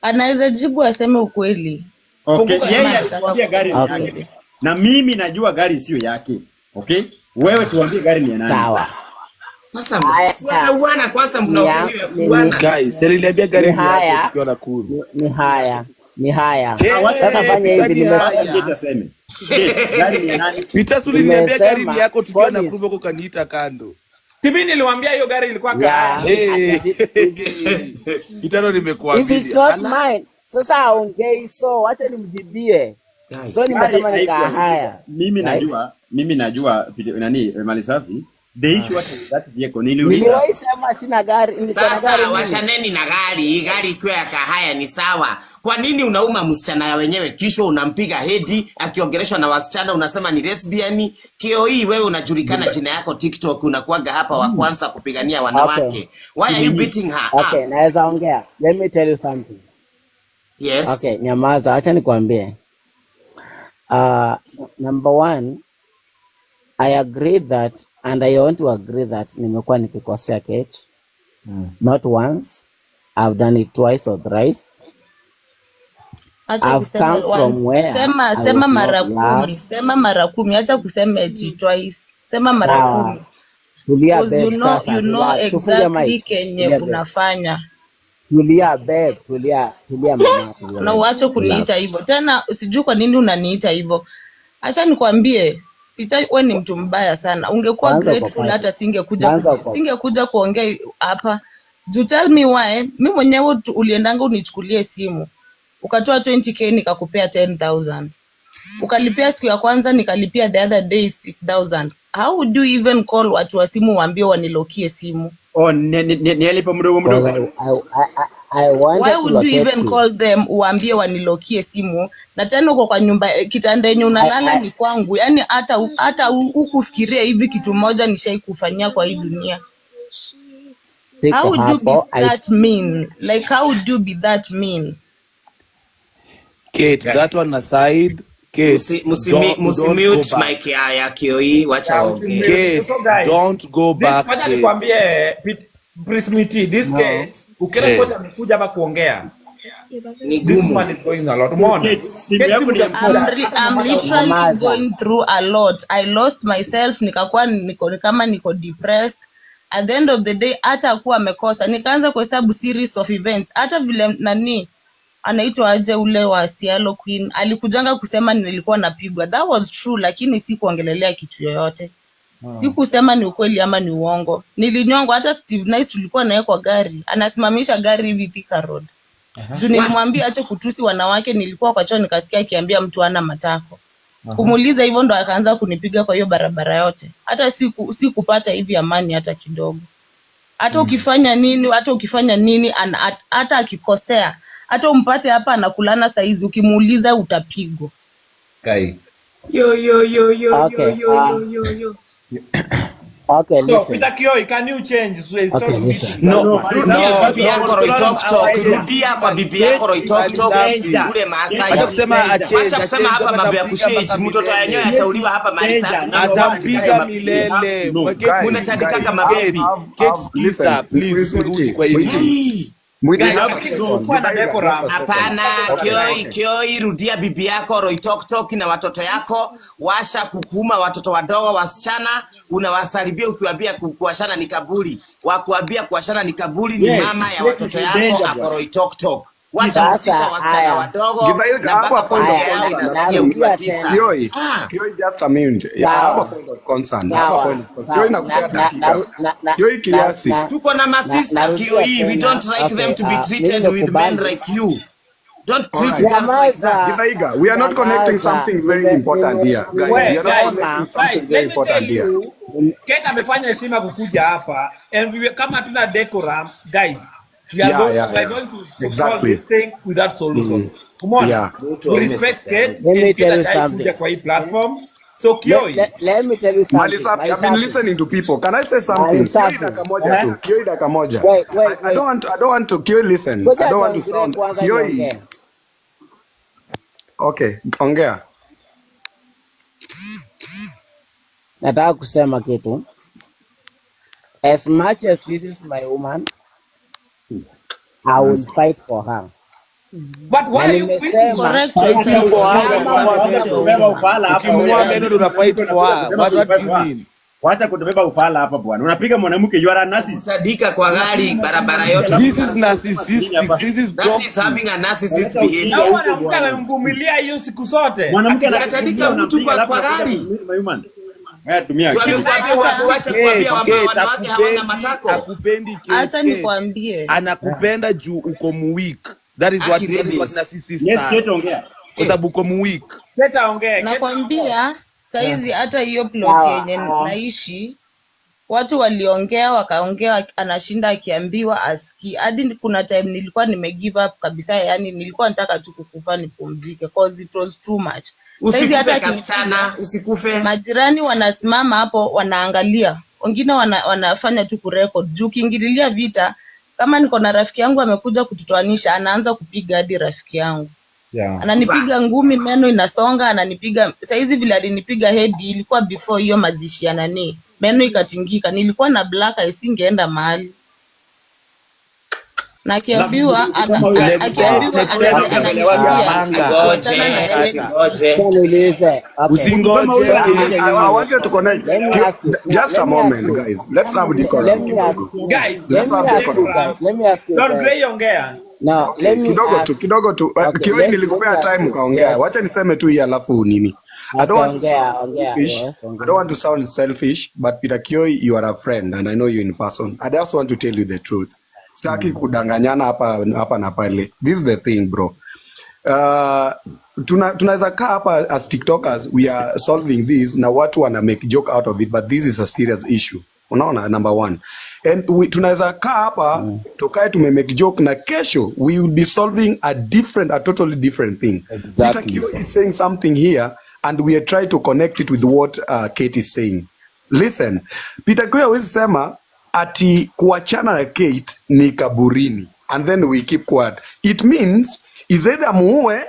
Anaweza jibu aseme ukweli. Okay, Kama yeye anataka alituambia gari kusema ni yake. ukweli. Na mimi najua gari sio yake. Okay? Wewe tuambie gari ni ya nani? Sawa. Sasa Haya. si wanauana kwanza, mnaongea hiyo ya kuuana. Guys, aliniambia Ni gari ni yake haya. tukiwa Nakuru. Ni haya. Ni haya. Hey, Sasa fanya hivi, Peter ni nimesema haya. Kate aseme. Kate, gari ni ya nani? Peter, si uliniambia gari ni nimesema yako tukiwa Collins. Nakuru huko kaniita kando. Tibi niliwaambia hiyo gari ilikuwa Yeah. kahaya. Hey. Itano If it's nimekuamini. not Ala. mine, sasa aongei, so wacha nimjibie. Guys. So Gari nimesema ni haikuwa kahaya. mimi Right? najua, mimi najua nani Malisafi. The issue what is that vehicle niliuliza Niliwahi sema sina gari, niko na gari Sasa mimi. washaneni na gari, hii gari ikiwa ya kahaya ni sawa. Kwa nini unauma msichana ya wenyewe kisha unampiga hedi akiongeleshwa na wasichana unasema ni lesbian? Kio hii wewe unajulikana jina yako TikTok, unakuwaga hapa wa kwanza kupigania Okay. wanawake. Why are you beating her Okay, up? naweza ongea. Let me tell you something. Yes. Okay, nyamaza, acha nikwambie. Number one, I agree that and I want to agree that nimekuwa nikikosea Kate. Not once. I've done it twice or thrice. Acha I've kusema come from once. where Sema I sema was mara not loved. 10. Sema mara 10. Acha kusema eti twice. Sema mara Sawa. 10. Tulia Because you babe, know sasa you know relax. Ufunge exactly mic. kenye Tulia babe. unafanya. Tulia babe, tulia, tulia mama, tulia Na babe. uache kuniita Relax. hivyo. Tena sijui kwa nini unaniita hivyo. Acha nikwambie, Peter, wewe ni mtu mbaya sana. Ungekuwa Kwanza uko grateful pale. hata singekuja Kwanza uko singekuja kuongea hapa. You tell me why. Mi mwenyewe uliendanga unichukulie simu. Ukatoa 20k nikakupea 10,000. Ukalipia siku ya kwanza nikalipia the other day 6,000. How would you even call watu wa simu waambie wanilokie simu? Oh, ni alipo mdogo because mdogo. I wanted Why to would you locate even you. call them uambie wanilokie simu? Na tena uko kwa nyumba, kitanda yenye unalala ni kwangu. Yaani hata hukufikiria hivi kitu moja nishai kufanyia kwa hii dunia. Siko How would you be hapo. That mean? Like how would you be that mean? Kate, that one aside, Kate, don't go Msimute back. mic ya Kioi, wacha Yeah, waongee. usimute. Kate, So guys, don't go this back, wacha Kate. nikwambie Prismiti, this No. Kate, ukiona Hey. coach amekuja hapa kuongea, Ni this gumu. woman is going a lot. Umeona? Kate, simu Kate si yangu ni mtu ya ya kuja hata I'm no matter what. literally Nyamaza. going through a lot. I lost myself, nikakuwa niko kama niko depressed. At the end of the day hata kuwa amekosa, nikaanza kuhesabu series of events. Hata vile nani anaitwa aje ule wa Sialo Queen alikujanga kusema nilikuwa napigwa. That was true, lakini sikuongelelea kitu yoyote. Sikusema ni ukweli ama ni uongo. Nilinyongwa. Hata Steve Nice tulikuwa naye kwa gari, anasimamisha gari hivi Thika Road. Juu nilimwambia ache kutusi wanawake, nilikuwa kwa choo nikasikia akiambia mtu ana matako. Kumuuliza hivyo ndo akaanza kunipiga kwa hiyo barabara yote. Hata sikupata hivi amani hata kidogo. Hata ukifanya nini, hata ukifanya nini, hata akikosea, hata umpate hapa anakulana saizi, ukimuuliza utapigwa. Kai. Yo yo yo yo yo Okay. yo yo yo yo. Okay, So listen. Peter Kioi, can you change? So it's Okay, not listen. beating. No, Rudia no, bibi yako no, Roitoktok, no. rudia kwa bibi yako Roitoktok Malisafi. ule Maasai. Acha kusema achange, Wacha kusema achange hapa mambo ya atampiga kushage, mpaka mtoto yenyewe milele. atauliwa hapa Malisafi. Nyinyi Atampiga mnatandikaga mabibi. milele. No. Kate, Guys, Munatandikaga guys, mabibi. Kate, I've, sikiza, listen, please usirudi Mwiti, kwa hii Mwiti, nini. Mwiti, Guys, just I a think second. kuwa na Githaiga, just decorum. a second. Hapana, Okay, Kioi, okay. Kioi, rudia bibi yako Roitoktok na watoto yako. Washa kukuma watoto wadogo wasichana, unawasalibia ukiwaambia kuashana ni kaburi. Wakuambia kuashana ni kaburi ni Yes, mama ya Kate watoto is yako danger ako bwana. Roitoktok. Wacha kutisha Sasa wasichana haya. wadogo Githaiga, na I have mpaka a point of familia yao Haya, concern. inasikia narudia ukiwatisa. tena. Kioi, Ah, Kioi, just a minute. Yeah, I have a Sawa. point of concern. I have a Sawa. point of concern. Kioi, Sawa. Na nakupea na dakika. na na na Kioi na kiasi. na tuko na na masista narudia Kioi, we tena. don't like them Okay, to be mimi treated with men nimekubali. like you. Don't All treat right. girls like that. Nyamaza. Githaiga, we are not connecting Nyamaza. something very important here, guys. We Wait, are not guys, connecting Nimesema something guys, very let me tell important here. you, Kate amefanya heshima kukuja hapa and we, kama hatuna decorum, guys, we are Yeah, going, yeah, we are yeah. going to solve Exactly. this thing without solution. Umeona? Yeah. Mtu We aume respect sister Kate yangu. let and me Kate tell you hajai kuja something. kwa hii platform. So Let, Kioi, let, let me tell you something. Malisafi, I've been Malisafi. listening to people. Can I say something? Kioi Malisafi. dakika moja tu. Kioi dakika moja. Wait, wait, I wait. don't want I don't want to Kioi listen. I Ngoja don't want to tuongelee sound kwanza Kioi. niongee. Okay, ongea. Nataka kusema kitu. As much as this is my woman, I will fight for her. But why Na are you quitting? nimesema Correct Fighting yourself. for her, kama unamng'oa mwanamke meno. Kutubeba ufala hapa Ukimng'oa wewe. meno ndo una fight for her. Unasema What do kutufight you for her. mean? Wacha kutubeba ufala hapa bwana. Unapiga mwanamke, you are a narcissist. Sadika kwa gari barabara yote. This is narcissistic. This is That is toxic. having a narcissist Unaleta behavior. Na ujinga huyu huko mwanamke bwana. amemvumilia hiyo siku zote. Mwanamke Unatandika anakuvumilia mtu unapiga kwa alafu kwa unakuja gari. kumlima human. Wewe tumia Si akili. wamekuambia wacha kuambia Kate, wama Kate, wanawake hawana akupendi, matako. akupendi Kate, Acha Kate. nikwambie. Anakupenda juu uko muweak. That is what Aki that is what ladies. narcissists Yes, are. Kate ongea. Kwa sababu uko muweak. Keta ongee, Keta ongee. Nakwambia saizi hata hiyo plot sawa. yenye naishi watu waliongea wakaongea, anashinda akiambiwa asikii. Hadi kuna time nilikuwa nime give up kabisa, yani nilikuwa nataka tu kukufa nipumzike, cause it was too much. Saizi hata Usikufe akinipiga, kasichana, usikufe. majirani wanasimama hapo wanaangalia, wengine wanafanya tu kurecord juu ukiingililia vita. Kama niko na rafiki yangu amekuja kututoanisha, anaanza kupiga hadi rafiki yangu Yeah. ananipiga ngumi, meno inasonga, ananipiga saizi vile alinipiga hedi, ilikuwa before hiyo mazishi ya nani, meno ikatingika, nilikuwa na black eye, singeenda mahali na akiambiwa Kama huyo Next time, akiambiwa next time ananiambia utakusikia kuachana na Usingoje, yeye usingoje. Acha niulize. Okay. Usingoje I, Kate. I want you to connect. Let me ask you. Just a Let me ask moment, you. guys. Let's have Let decorum me kidogo. ask you. Guys, Let Let's me have ask you decorum. guys. Let me ask you Lord guys. Grey ongea. Now, Okay, let me kidogo ask tu, kidogo tu. Okay, Kioi let me nilikupea ask time you. ukaongea. Yes. Wacha niseme tu hii alafu nini. I don't Okay, want to ongea, sound ongea. selfish. Yes, I ongea. don't want to sound selfish, but Peter Kioi, you are a friend and I know you in person. I just want to tell you the truth. Sitaki kudanganyana hapa hapa na pale. This is the thing, bro. Tunaweza kaa hapa as tiktokers we are solving this na watu wana make joke out of it, but this is a serious issue, unaona, number one. And tunaweza kaa hapa tukae tume make joke na kesho we will be solving a different, a totally different thing. Peter Exactly. Kioi is saying something here and we are trying to connect it with what Kate is saying. Listen, Peter Kioi hawezi sema ati kuachana na Kate ni kaburini and then we keep quiet. It means is either muue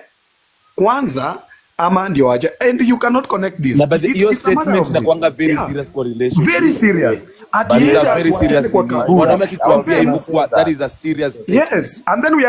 kwanza ama ndio aje, and you cannot connect this. Na but It's, hiyo it's a matter statement of this. inakuanga very Yeah, serious kwa relationship. very serious. Ati But it's a either very tuachane serious kwa nini. kaburi Mwanaume and akikwambia then hivyo kwa that is a serious statement. yes, and then we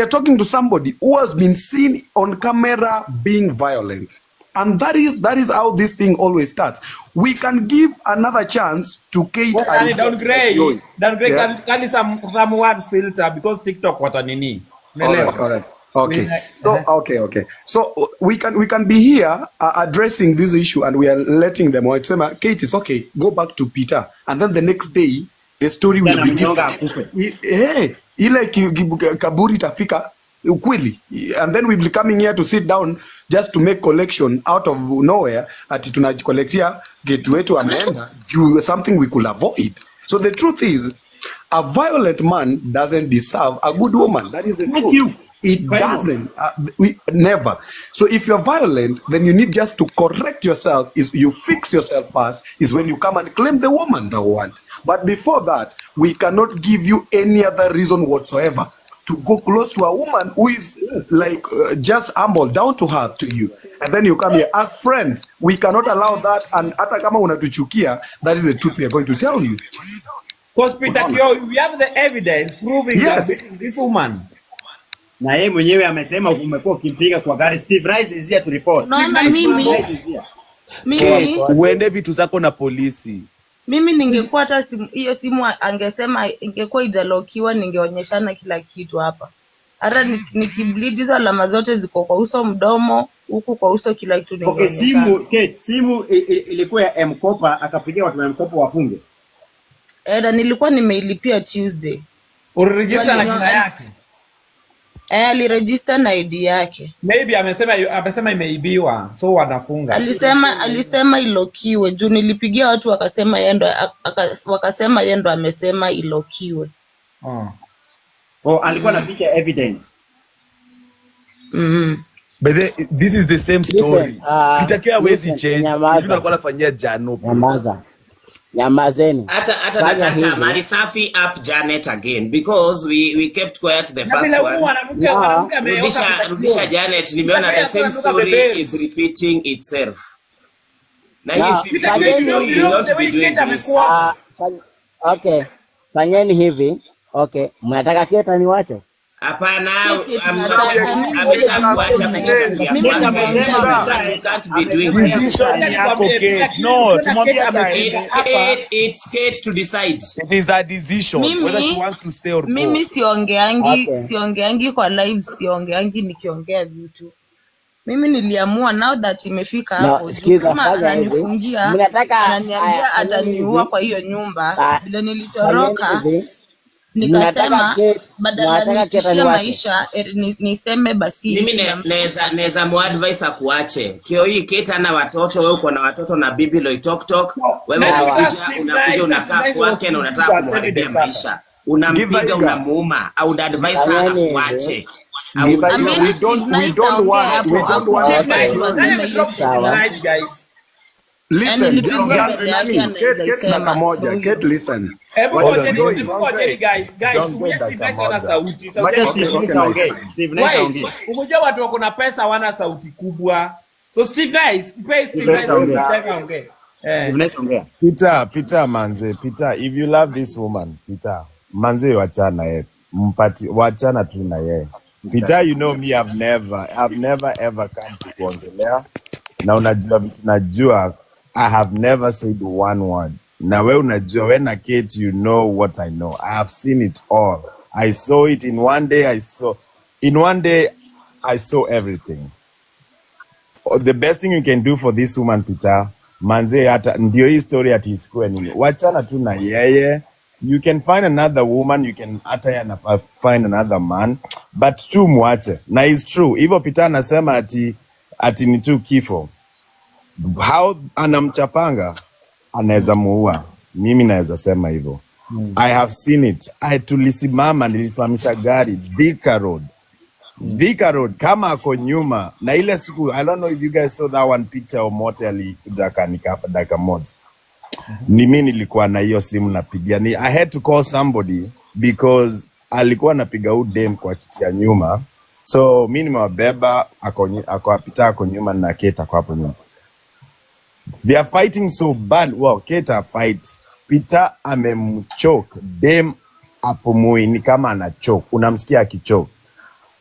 are talking to somebody who has been seen on camera being violent. And that is how this thing always starts. We can give another chance to Kate Kani and Don Grey, Joy. Don Grey Yeah. can some words filter because TikTok watanini. All right, Umeelewa? all right. Okay. We- So okay. So we can be here addressing this issue and we are letting them out. Sema, Kate, it's okay. Go back to Peter. And then the next day the story will Tena be mnyonga different. akufe. Hey, ile kaburi itafika ukweli, and then we will be coming here to sit down just to make collection out of nowhere, ati tunajikolektia getu wetu ameenda juu something we could avoid. So the truth is a violent man doesn't deserve a good woman. That is the Thank truth. you. It Final. doesn't. We never. So if you're violent, then you need just to correct yourself. Is you fix yourself first. Is when you come and claim the woman that you want. But before that, we cannot give you any other reason whatsoever to go close to a woman who is like just humble, down to her, to you. And then you come here as friends. We cannot allow that. And hata kama unatuchukia, that is the truth we are going to tell you. Because Peter Unaona? Kioi, we have the evidence proving you are Yes. beating this woman. Na yeye mwenyewe amesema umekuwa ukimpiga kwa gari. Steve Rice is here to report. Unaona, Steve mimi Rice is here. mimi Kate, uende vitu zako na polisi. mimi ningekuwa hata simu, hiyo simu angesema ingekuwa ijalokiwa, ningeonyeshana kila kitu hapa. Hata nikibleed hizo alama zote ziko kwa uso, mdomo, huku kwa uso, kila kitu Okay, ningeonyeshana. simu Kate, simu ilikuwa ya M-Kopa, akapigia watu wa M-Kopa wafunge. Na nilikuwa nimeilipia Tuesday. Uliregister na jina yake. Aliregister na ID yake. Maybe amesema imeibiwa, so wanafunga. Alisema ilokiwe juu nilipigia watu wakasema yeye ndo wakasema yeye ndo amesema ilokiwe. Oh. Oh, alikuwa anaficha evidence. But this is the same story. Listen, Peter Kioi hawezi listen, change. nyamaza. Kitu alikuwa anafanyia Jano, bro. Nyamaza. Nyamazeni. Hata Fanya nataka hivi. Mali Safi up Janet again because we kept quiet the Na first bila huyu one. mwanamke mwanamke ameoka Peter Rudisha Kioi. Janet, nimeona Peter the Kioi same ananuka story beberu. is repeating itself. Na hii Na si Peter vizuri, Kioi, fanyeni we hivi. will not the be way doing Kate this. amekuwa. Okay. Fanyeni hivi. Okay. Mnataka Kate aniwache? Hapana, Kate, tunataka mimi ameshakuacha kujichagulia mimi kwake. nimeongea. But you can't be doing this. Decision ni yako Kate. No, tumwambie hata aende. It's Kate, it's Kate to decide. It is a decision whether she Mimi wants to stay or go. mimi siongeangi, Okay. siongeangi kwa live, siongeangi nikiongea vitu. Mimi niliamua now that imefika No, hapo juu, sikiza, kama fanya hivi. ananifungia, Mnataka ananiambia aya, fanyeni ataniua hivi. kwa hiyo nyumba, vile Fanyeni nilitoroka hivi. Mnataka nikasema Kate, badala mnataka Kate nitishie aniwache. maisha niseme basi Mimi kila mtu naweza muadvise akuache. Kio hii Kate ana watoto, wewe uko na watoto na bibi Loitoktok. Wewe Nani Sawa. unakuja Steve unakuja Nice, unakaa Steve Nice was kwake na unataka kumharibia maisha. Unampiga, Githaiga. unamuuma. I would advise her Fanyeni hivi. akuache. I would Githaiga, Ambieni we Steve don't we Nice don't aongee want hapo, we don't want akuwe Steve Okay. Nice, mtu nani aseme hiyo amedrop Steve Sawa. story. Nice guys? Na Listen, nilipigwa mbele yake nani? Kate, anaweza Kate dakika isema moja. huyo. Kate, listen. Hebu What Hold is on, ngojeni, going? hebu ngojeni guys, guys, John Gwe tumia Steve dakika Nice ana moja. sauti, sauti Wacha yake Okay, Steve okay, Nice nice. aongee. Steve Nice Why? aongee. Umejua watu wako na pesa hawana sauti kubwa. So Steve Nice, mpe Steve Steve Nice Nice aongee. time aongee. Eh. Steve Nice ongea. Peter, Peter manze, Peter, if you love this woman, Peter, manze wachana yeye. Mpati, wachana tu na yeye. Peter, you know me, I've never ever come to kuongelea. Na unajua vitu najua, I have never said one word. Na we unajua, we na Kate, you know what I know. I have seen it all. I saw it in one day, in one day, I saw everything. The best thing you can do for this woman Peter, manze, hata ndio hii story ati isikuwe nini, wachana tu na yeye. You can find another woman, you can hata yeye find another man, but tu mwache. Na is true hivyo Peter anasema ati ni tu kifo, how anamchapanga anaweza muua. Mimi naweza sema hivyo. I have seen it. I tulisimama, nilisimamisha gari Thika Road. Thika Road kama ako nyuma na ile siku, I don't know if you guys saw that one picture Omote alikuja akanika hapa dakika moja. Ni mimi nilikuwa na hiyo simu napigia, ni I had to call somebody because alikuwa anapiga huyu dem kwa kiti ya nyuma, so mi nimewabeba, ako apita ako nyuma na Kate ako hapo nyuma. They are fighting so bad. Well, Kate are fight. Peter amemchoke dem apumui, ni kama anachoke, unamsikia akichoke.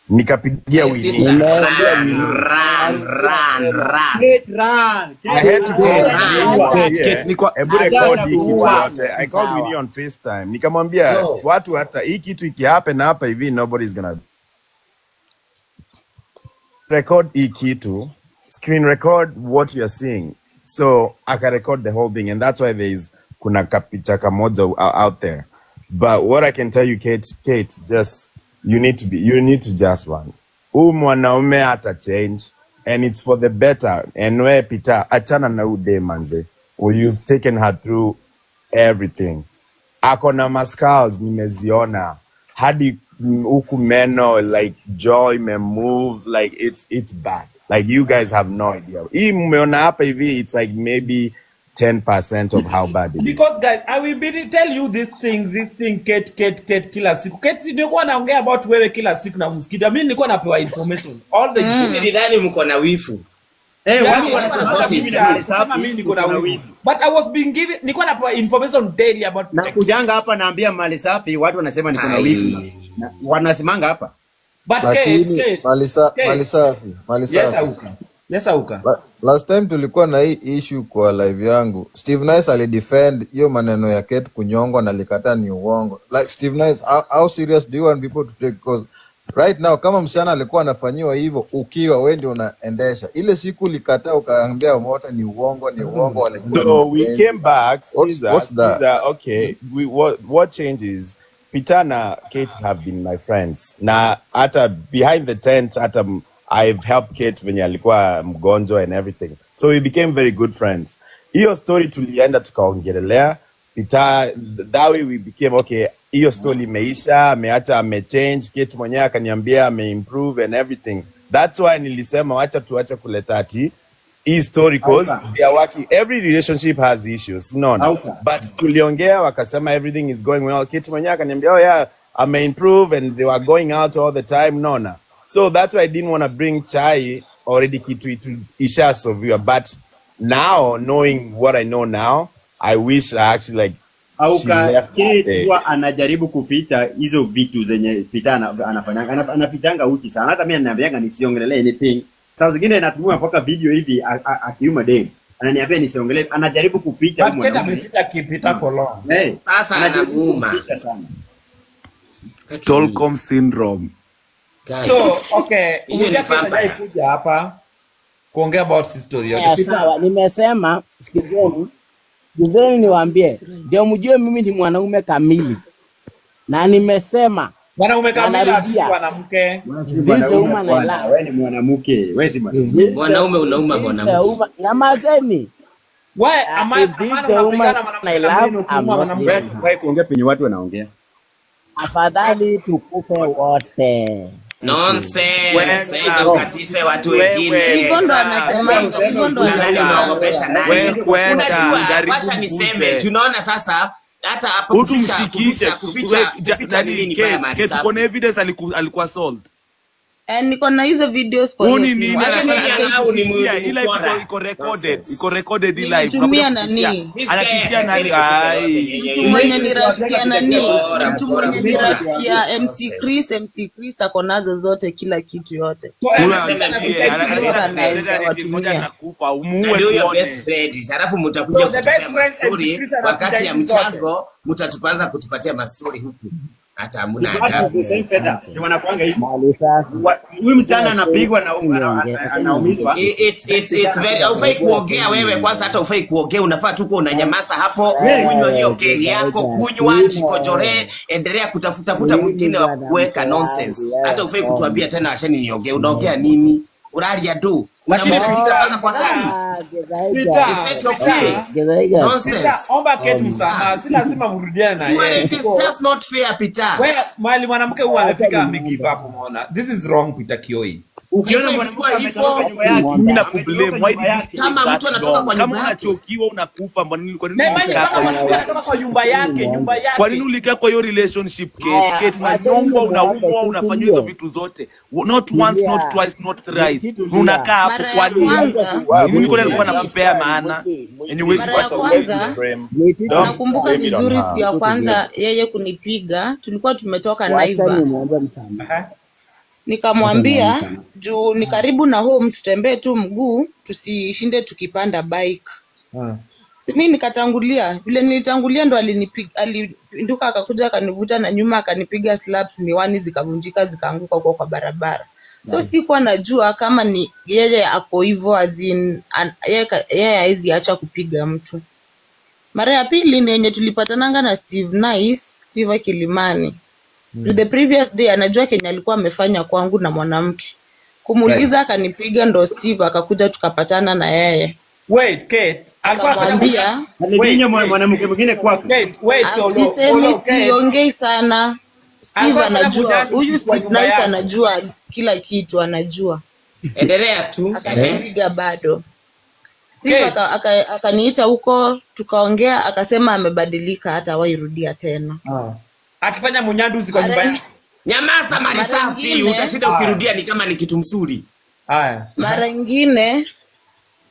Nikapigia My Winnie, sister, nikamwambia run, Winnie, run, run, run. Kate run. I had to call Run. Winnie Kate, Kate, mwambie ni kwa hebu rekodi hii kitu Atakuua. yote. I called Winnie Sawa. on FaceTime. Nikamwambia Yo. watu hata hii kitu ikihappen hapa hivi nobody's gonna record hii kitu, screen record what you're seeing. So aka record the whole thing and that's why there is kuna kapicha kamoja out there. But what I can tell you Kate, Kate, just you need to just run. Huyu mwanaume hata change and it's for the better. And we Peter, achana na huyu dem manze. Well, you've taken her through everything. Ako na mascars nimeziona hadi huku meno like jaw imemove like it's bad. Like you guys have no idea. Hii mmeona hapa hivi it's like maybe 10% of how bad it is. Because guys, I will be tell you this thing Kate, Kate, Kate kila siku. Kate si nilikuwa naongea about wewe kila siku na msikiti. Mimi nilikuwa napewa information. All the Mimi nilidhani mko na wifu. Eh, Yeah, watu nilikuwa wanasema naona mimi na picha Mali kama Safi mimi niko na tuko na wivu. wivu. But I was being given, nilikuwa napewa information daily about Na the kujanga hapa naambia Mali Safi watu wanasema niko na wivu. Ai. Na, wanasimanga hapa. But Kate, Lakini Kate, mali Kate. safi, mali Yes, safi. Auka. Yes, Auka. Last time tulikuwa na hii issue kwa live yangu, Steve Nice alidefend hiyo maneno ya Kate kunyongwa na alikataa ni uongo. Like Steve Nice, how serious do you want people to take? Because right now kama msichana alikuwa anafanyiwa hivyo, ukiwa wewe ndio unaendesha, ile siku ulikataa ukaambia Omote ni uongo, ni uongo, walikuwa ni So we mapenzi. came back, What's that? Caesar, okay. We what changes? Peter na Kate have been my friends. Na hata behind the tent, hata I've helped Kate venye alikuwa mgonjwa and everything. So we became very good friends. Hiyo story tulienda tukaongelelea. Peter, that way we became okay. Hiyo story imeisha, ameacha amechange. Kate mwenyewe akaniambia ameimprove and everything. That's why nilisema wacha tuache kuleta ati hii story cause Auka. they are working every relationship has issues unaona Auka. but tuliongea wakasema everything is going well. Kate mwenyewe akaniambia oh yeah ame improve and they were going out all the time unaona, so that's why I didn't want to bring chai already kitu itu ishasolviwa, but now knowing what I know now I wish I actually like Au She ka left that Kate day. huwa anajaribu kuficha hizo vitu zenye Peter anafanyanga, anafitanga uchi sana. Hata mimi ananiambianga nisiongelee anything. Saa zingine natumia mpaka video hivi akiuma dem. Ananiambia nisiongelee, anajaribu kuficha But huyu Kate mwanaume. ameficha kipita for long. Hey, Sasa anajaribu anamuuma. kuficha sana. Stockholm syndrome. Guy. So, okay, Hiyo ni Mwijaku hajai vampire. kuja hapa kuongea about his story yote. Haya, Peter, sawa, nimesema sikizeni, sikizeni niwaambie, ndio mjue mimi ni mwanaume kamili, na nimesema mwanaume na kamili narudia, apigwa mwanamke. Wewe si is this the mwanaume woman I bwana, love? wewe ni mwanamke, wewe si Is mwanaume. this the, Mwanaume is unauma this the mwanamke. woman? Nyamazeni. We, ama If this amana the woman unapigana mwanamke I kamili love, na I'm ukiuma not mwanamke. Wewe leaving her. hufai kuongea penye watu wanaongea. Afadhali tukufe wote. Thank you. Nonsense. Kwenda Enda ukatise watu wewe, wengine. Hivyo ndo Ah, anasemanga, hivyo ndo Unadhani anasemanga. unaogopesha nani? we kwenda, Unajua, jaribu washa niseme, mguse. tunaona sasa hata hapa kuficha Utumshikishe kuficha kuficha kuficha nani nini ni baya Kate, mali Kate uko na safi. evidence alikuwa assault. Eh, niko na hizo videos kwa Huu hiyo ni simu. nini Wacha Hata nini anataka angalau ni kutishia? Hii live mkora. iko recorded, iko Nonsense. recorded hii live. Unakuja nilitumia kutishia. nani? This guy Anatishia nani? acheni kutusa yote. Ai. Mtu mwenye ni rafiki ya nani? Mkora, Mtu mkora, mwenye ni mkora. rafiki ya MC Chris, MC Chris ako nazo zote, kila kitu yote. So Huyo MC Anasema amtishie, MC Chris anataka anaweza kuleta narrative moja watumia. atakufa, Na umuue ndio huyo best tuone. friend. Halafu mtakuja So the kutupea best friend MC mastori Chris wakati anaficha ya hizi zote. mchango, mtatupanza kutupatia mastori huku. Hata hamuna The birds of adabu. the same feather. Si wanakuanga hivi. Mali safi. Huyu msichana anapigwa na Niongee, acheni niongee. anaumizwa. It's very haufai kuongea wewe kwanza, hata hufai kuongea, unafaa tu kuwa unanyamaza hapo, kunywa hiyo kegi yako, kunywa jikojoree, endelea kutafuta futa Mimi mwingine wa bwana kuweka mke nonsense. wangu, Hata hufai wewe kutuambia tena acheni niongee, unaongea nini? Ulalia du, Lakini unamtandika Peter, mpaka kwa gari. Ah, Is Peter, it okay? Peter, Githaiga. Nonsense. Peter, omba Kate msamaha, si lazima mrudiane na Well, yeye. it is just not fair, Peter. Wewe mahali mwanamke huwa Acha amefika ame nimuombe. give up, umeona. This is wrong Peter Kioi. Ukiona Haifai mwanamke kuwa ametoroka hivyo. nyumba yake, Mimi ametoroka nakublame. Why nyumba did you yake. stay Kama that mtu anatoka long? kwa Kama nyumba yake. unachokiwa unakufa, mbona nini kwa nini Na imagine ulikaa mpaka kwa hiyo mwanamke anatoka kwa relationship? nyumba yake, nyumba Kwa nini yake. ulikaa kwa hiyo relationship Kate? Haya, Kate wacheni unanyongwa, nimuombe, unaumwa, unafanywa hizo tutulie. vitu zote. Not once, not Tulia. twice, not thrice. Mwiti tulia. Unakaa hapo Mara kwa ya nini? kwanza, Ni nini kwani alikuwa Mwiti, anakupea sometime, maana Mwiti, yenye Mwiti, huwezi mara ya pata don't kwanza blame, Mwiti don't nakumbuka blame it on vizuri siku her. ya tulia. kwanza yeye kunipiga, tulikuwa tumetoka Wacha Naivas. nimuombe msamaha. Aha. Wacha nimuombe Nikamwambia msamaha. juu ni karibu na home, tutembee tu mguu, tusishinde tukipanda bike. Si mi nikatangulia, vile nilitangulia ndo alinipiga, alipinduka akakuja akanivuta na nyuma akanipiga slaps, miwani zikavunjika zikaanguka huko kwa barabara. So sikuwa najua kama ni yeye ako hivyo as in, yeye haezi acha kupiga mtu. Mara ya pili ni yenye tulipatananga na Steve Nice Quiver Kilimani. The previous day anajua kenye alikuwa amefanya kwangu na mwanamke. Kumuuliza akanipiga, ndo Steve akakuja tukapatana na yeye. Wait, Kate, alikuwa anafanya Akamwambia wait, Alidinya Kate. mwanamke mwingine kwako. Kate, wait, Olo, sisemi, Olo, Kate. siongei sana. Steve Alikuwa anafanya anajua, mujandu huyu kwa Steve nyumba Nice yako. anajua kila kitu, anajua. Endelea tu. Ehe. Akanipiga bado. Steve Kate, akaniita huko tukaongea, akasema amebadilika, hata wairudia tena. akifanya munyanduzi kwa nyumba Mara yako. Nyamaza mali mara safi, ingine utashinda Haya. ukirudia ni kama ni kitu mzuri. Haya. mara ingine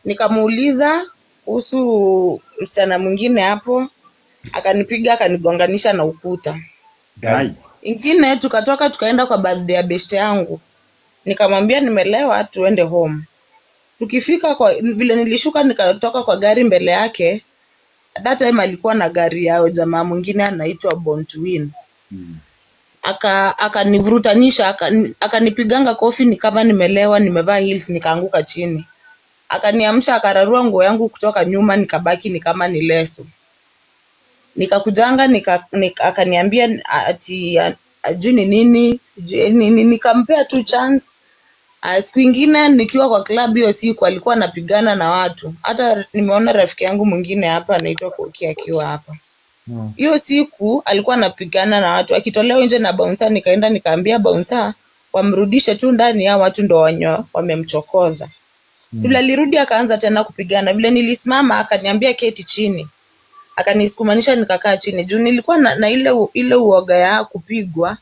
nikamuuliza kuhusu msichana mwingine hapo, akanipiga akanigonganisha na ukuta. Guy. Ingine tukatoka tukaenda kwa birthday ya beshte yangu, nikamwambia nimelewa, tuende home. Tukifika kwa vile nilishuka nikatoka kwa gari mbele yake, that time alikuwa na gari yao jamaa mwingine anaitwa Bontwin. Akanivurutanisha akanipiganga kofi ni kama nimelewa, nimevaa heels, nikaanguka chini. Akaniamsha, akararua nguo yangu kutoka nyuma, nikabaki ni kama ni leso. Nikakujanga akaniambia ati ajui ni nini sijui nini, nikampea tu chance. Siku ingine nikiwa kwa club hiyo siku alikuwa anapigana na watu. Hata nimeona rafiki yangu mwingine hapa anaitwa Koki akiwa hapa. Hiyo siku alikuwa anapigana na watu, akitolewa nje na bouncer. Nikaenda nikaambia bouncer wamrudishe tu ndani, hao watu ndo wanyo wamemchokoza. Si vile alirudi akaanza tena kupigana. Vile nilisimama akaniambia keti chini, akanisukumanisha nikakaa chini juu nilikuwa na ile uoga ya kupigwa.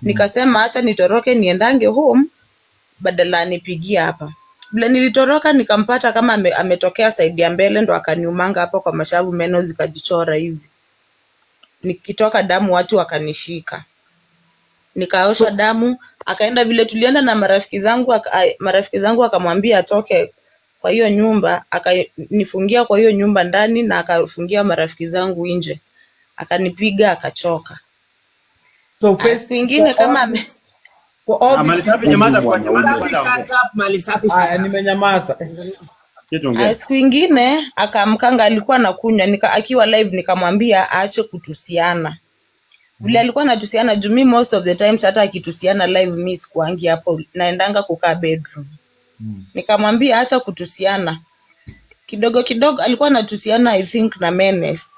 Nikasema acha nitoroke niendange home badala anipigie hapa. Vile nilitoroka nikampata kama ametokea saidi ya mbele, ndo akaniumanga hapo kwa mashavu, meno zikajichora hivi. Nikitoka damu watu wakanishika. Nikaosha damu, akaenda vile tulienda na marafiki zangu, marafiki zangu akamwambia atoke kwa hiyo nyumba, akanifungia kwa hiyo nyumba ndani na akafungia marafiki zangu nje. Akanipiga akachoka. So first, Siku ingine kama for all Mali these safi, people, nyamaza kwa nyamaza Safi, kwanza shut ongea. up, Mali safi, shut Aya, up. nimenyamaza. Kate ongea. Siku ingine akamkanga alikuwa anakunywa akiwa live, nikamwambia aache kutusiana. Vile alikuwa anatusiana juu mi most of the times hata akitusiana live mi sikuangi hapo, naendanga kukaa bedroom. Nikamwambia acha kutusiana. Kidogo kidogo alikuwa anatusiana I think na Menes.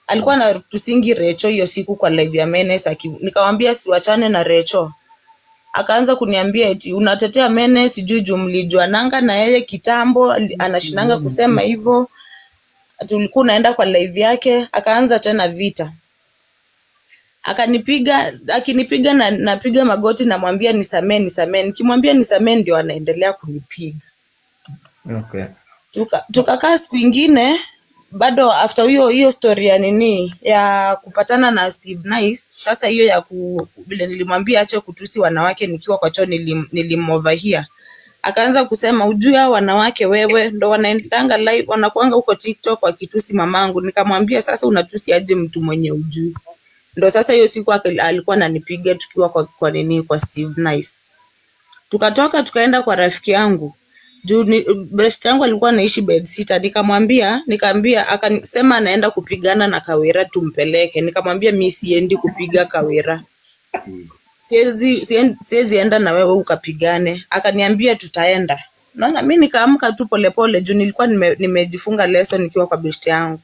Alikuwa anatusingi Recho hiyo siku kwa live ya Menes, nikamwambia siwachane na Recho. Akaanza kuniambia eti unatetea Menes sijui juu mlijuananga na yeye kitambo, anashinanga kusema hivyo. Ati ulikuwa unaenda kwa live yake. Akaanza tena vita. Akanipiga, akinipiga na napiga magoti namwambia nisamee, nisamee. Nikimwambia nisamee ndio anaendelea kunipiga. Okay. Tukakaa siku ingine bado after hiyo story ya nini ya kupatana na Steve Nice. Sasa hiyo ya vile nilimwambia ache kutusi wanawake nikiwa kwa choo, nilimoverhear. Akaanza kusema ujui hao wanawake wewe ndo wanaendanga live, wanakuanga huko TikTok wakitusi mamangu. Nikamwambia sasa unatusi aje mtu mwenye ujui? Ndo sasa hiyo siku alikuwa ananipiga tukiwa kwa nini kwa Steve Nice. Tukatoka tukaenda kwa rafiki yangu. Juu best yangu alikuwa anaishi bed sitter, nikamwambia akasema anaenda kupigana na Kawira tumpeleke. Nikamwambia mi siendi kupiga Kawira. Siwezi enda na wewe ukapigane. Akaniambia tutaenda. Naona mi nikaamka tu polepole juu nilikuwa nimejifunga leso nikiwa kwa best yangu.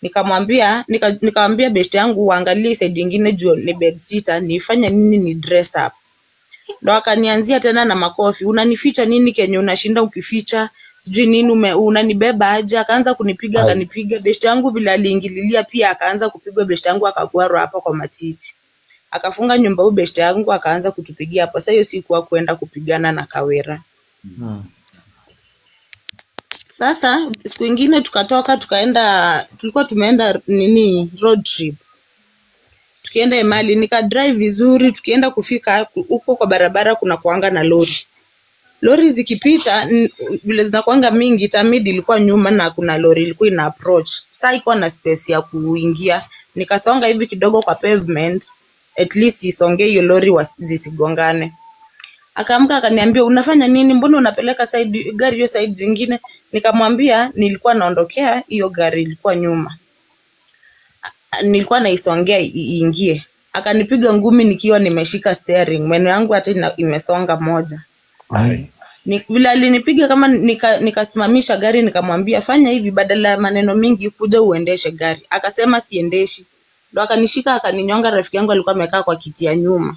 Nikamwambia nikamwambia best yangu uangalie side nyingine juu ni bed sitter, nifanye nini ni dress up. Ndo akanianzia tena na makofi, unanificha nini kenye unashinda ukificha sijui nini, unanibeba aje? Akaanza kunipiga, akanipiga. Best yangu vile aliingililia pia akaanza kupigwa best yangu, akagwarwa hapa kwa matiti. Akafunga nyumba huyu best yangu akaanza kutupigia hapo. Sasa hiyo sikuwa kuenda kupigana na Kawira. Sasa siku ingine tukatoka tukaenda, tulikuwa tumeenda nini road trip. Tukienda Emali nika drive vizuri, tukienda kufika huko kwa barabara kuna kuanga na lori. Lori zikipita vile zinakuanga mingi, Tamid ilikuwa nyuma na kuna lori ilikuwa ina approach. Sasa ikuwa na space ya kuingia. Nikasonga hivi kidogo kwa pavement, at least isonge hiyo lori zisigongane. Akaamka akaniambia unafanya nini? Mbona unapeleka side gari hiyo side nyingine? Nikamwambia nilikuwa naondokea hiyo gari ilikuwa nyuma. Nilikuwa naisongea iingie. Akanipiga ngumi nikiwa nimeshika steering. Meno yangu hata imesonga moja. Vile alinipiga kama nikasimamisha gari, nikamwambia fanya hivi badala ya maneno mingi kuja uendeshe gari. Akasema siendeshi. Ndo akanishika akaninyonga. Rafiki yangu alikuwa amekaa kwa kiti ya nyuma.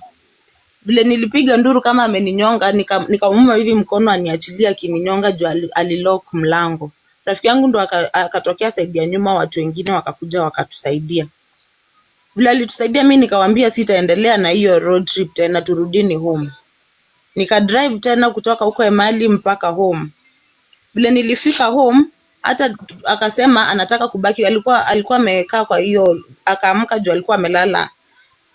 Vile nilipiga nduru kama ameninyonga, nikamuuma hivi mkono aniachilia akininyonga juu alilock mlango. Rafiki yangu ndo akatokea side ya nyuma, watu wengine wakakuja wakatusaidia. Vile alitusaidia mimi nikamwambia sitaendelea na hiyo road trip tena, turudini home. Nika drive tena kutoka huko Emali mpaka home. Vile nilifika home hata akasema anataka kubaki, alikuwa amekaa kwa hiyo, akaamka juu alikuwa amelala.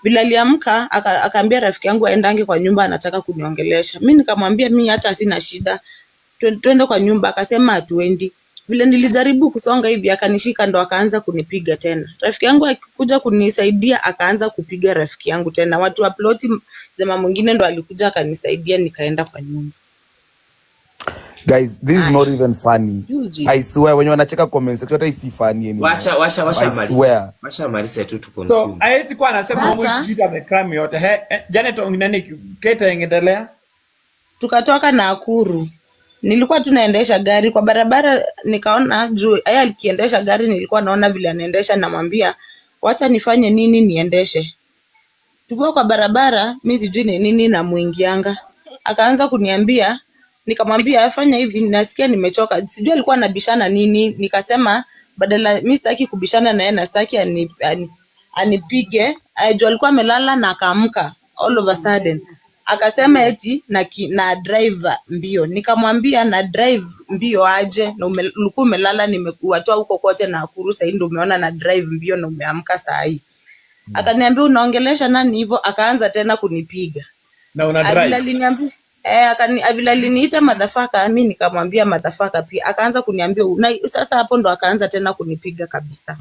Vile aliamka akaambia rafiki yangu aendange kwa nyumba anataka kuniongelesha. Mimi nikamwambia mimi hata sina shida, twende kwa nyumba. Akasema hatuendi. Vile nilijaribu kusonga hivi akanishika ndo akaanza kunipiga tena. Rafiki yangu akikuja kunisaidia akaanza kupiga rafiki yangu tena. Watu wa ploti, jamaa mwingine ndo alikuja akanisaidia nikaenda kwa nyumba. Guys, this is not even funny. I swear when you wanacheka comment section hata isi funny anymore. Wacha I swear. Wacha malize tu tu consume. So haiwezi kuwa anasema huyu kitu amekrami yote. Janet nani Kate endelea. Tukatoka Nakuru. Nilikuwa tunaendesha gari kwa barabara, nikaona juu yeye alikiendesha gari, nilikuwa naona vile anaendesha, namwambia wacha nifanye nini niendeshe. Tukiwa kwa barabara mimi sijui ni nini namuingianga. Akaanza kuniambia, nikamwambia fanya hivi, nasikia nimechoka. Sijui alikuwa anabishana nini, nikasema badala mimi sitaki kubishana na yeye na sitaki anipige. Juu alikuwa amelala na akaamka all of a sudden. Akasema eti na drive mbio. Nikamwambia na drive mbio aje na ulikuwa umelala, nimekuwatoa huko kote na Nakuru, sasa ndio umeona na drive mbio na umeamka saa hii. Akaniambia unaongelesha nani hivyo? Akaanza tena kunipiga. Na una Vile drive. aliniambia vile aliniita motherfucker, mi nikamwambia motherfucker pia. Akaanza kuniambia sasa hapo ndo akaanza tena kunipiga kabisa.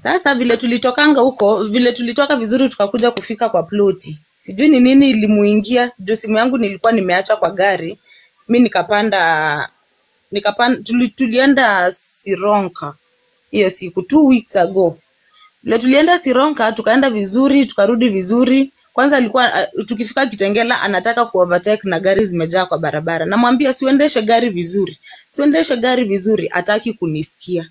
Sasa vile tulitokanga huko, vile tulitoka vizuri tukakuja kufika kwa ploti. Sijui ni nini ilimuingia, juu simu yangu nilikuwa nimeacha kwa gari. Mi nikapanda tulienda Sironka hiyo siku 2 weeks ago. Vile tulienda Sironka tukaenda vizuri, tukarudi vizuri. Kwanza alikuwa tukifika Kitengela anataka kuovertake na gari zimejaa kwa barabara. Namwambia siuendeshe gari vizuri. Siuendeshe gari vizuri, hataki kunisikia.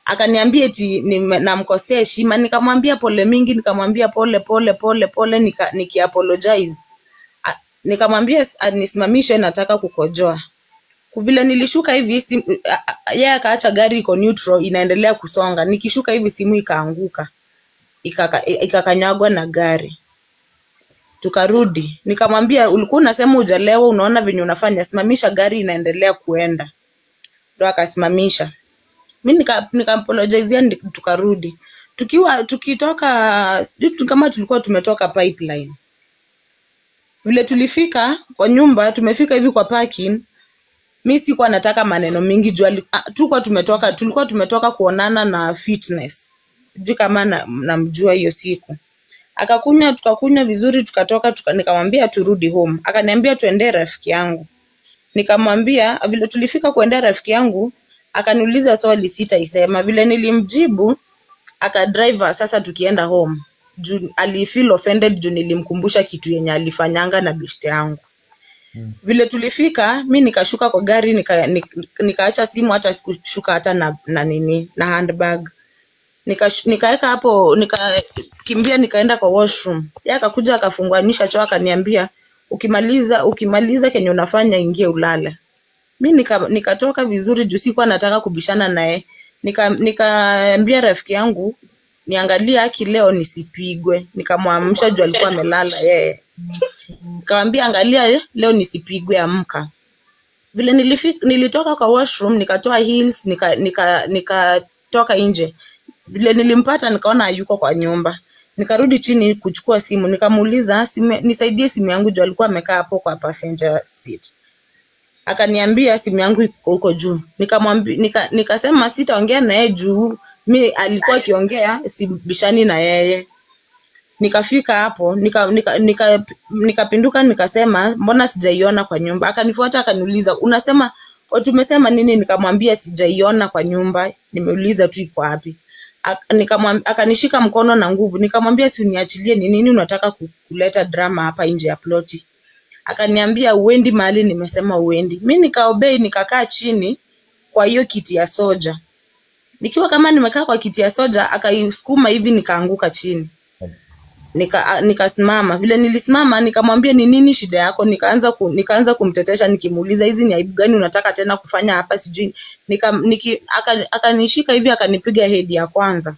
Akaniambia eti namkosea heshima. Nikamwambia pole mingi, nikamwambia pole pole pole pole, nikiapologize. Nikamwambia nisimamishe, nataka kukojoa. Vile nilishuka hivi yeye akaacha gari iko neutral inaendelea kusonga. Nikishuka hivi simu ikaanguka. Ikakanyagwa na gari. Tukarudi. Nikamwambia ulikuwa unasema hujalewa, unaona venye unafanya, simamisha gari inaendelea kuenda. Ndo akasimamisha. Mimi nikampologizea, tukarudi. Tukitoka sijui kama tulikuwa tumetoka pipeline. Vile tulifika kwa nyumba, tumefika hivi kwa parking. Mi sikuwa nataka maneno mingi juu tulikuwa tumetoka kuonana na fitness. Sijui kama namjua hiyo siku. Akakunywa, tukakunywa vizuri, tukatoka, nikamwambia turudi home. Akaniambia tuende rafiki yangu. Nikamwambia vile tulifika kuendea rafiki yangu, akaniuliza swali sitaisema. Vile nilimjibu, akadriver sasa tukienda home. Juu alifeel offended juu nilimkumbusha kitu yenye alifanyanga na beshte yangu. Vile tulifika, mi nikashuka kwa gari, nikaacha simu, hata sikushuka hata na nini, na handbag. Nikaeka hapo, nikakimbia nikaenda kwa washroom. Yeye akakuja akafunganisha choo akaniambia ukimaliza kenye unafanya ingie ulale. Mi nikatoka vizuri juu sikuwa nataka kubishana naye. Nikaambia rafiki yangu niangalie haki leo nisipigwe. Nikamwamsha juu alikuwa amelala yeye. Nikamwambia angalia leo nisipigwe, amka. Vile nilitoka kwa washroom nikatoa heels, nikatoka nje. Vile nilimpata nikaona hayuko kwa nyumba. Nikarudi chini kuchukua simu, nikamuuliza nisaidie simu yangu juu alikuwa amekaa hapo kwa passenger seat. Akaniambia simu yangu iko huko juu. Nikamwambia nikasema sitaongea na yeye juu mi alikuwa akiongea sibishani na yeye. Nikafika hapo nikapinduka nikasema mbona sijaiona kwa nyumba. Akanifuata akaniuliza unasema tumesema nini? Nikamwambia sijaiona kwa nyumba, nimeuliza tu iko wapi. Akanishika mkono na nguvu. Nikamwambia si uniachilie, ni nini unataka kuleta drama hapa nje ya ploti? Akaniambia uendi mahali nimesema uendi. Mimi nikaobey, nikakaa chini kwa hiyo kiti ya soja. Nikiwa kama nimekaa kwa kiti ya soja, akaisukuma hivi nikaanguka chini. Nikasimama. Vile nilisimama nikamwambia ni nini shida yako? Nikaanza kumtetesha nikimuuliza hizi ni aibu gani unataka tena kufanya hapa sijui. Akanishika hivi akanipiga head ya kwanza.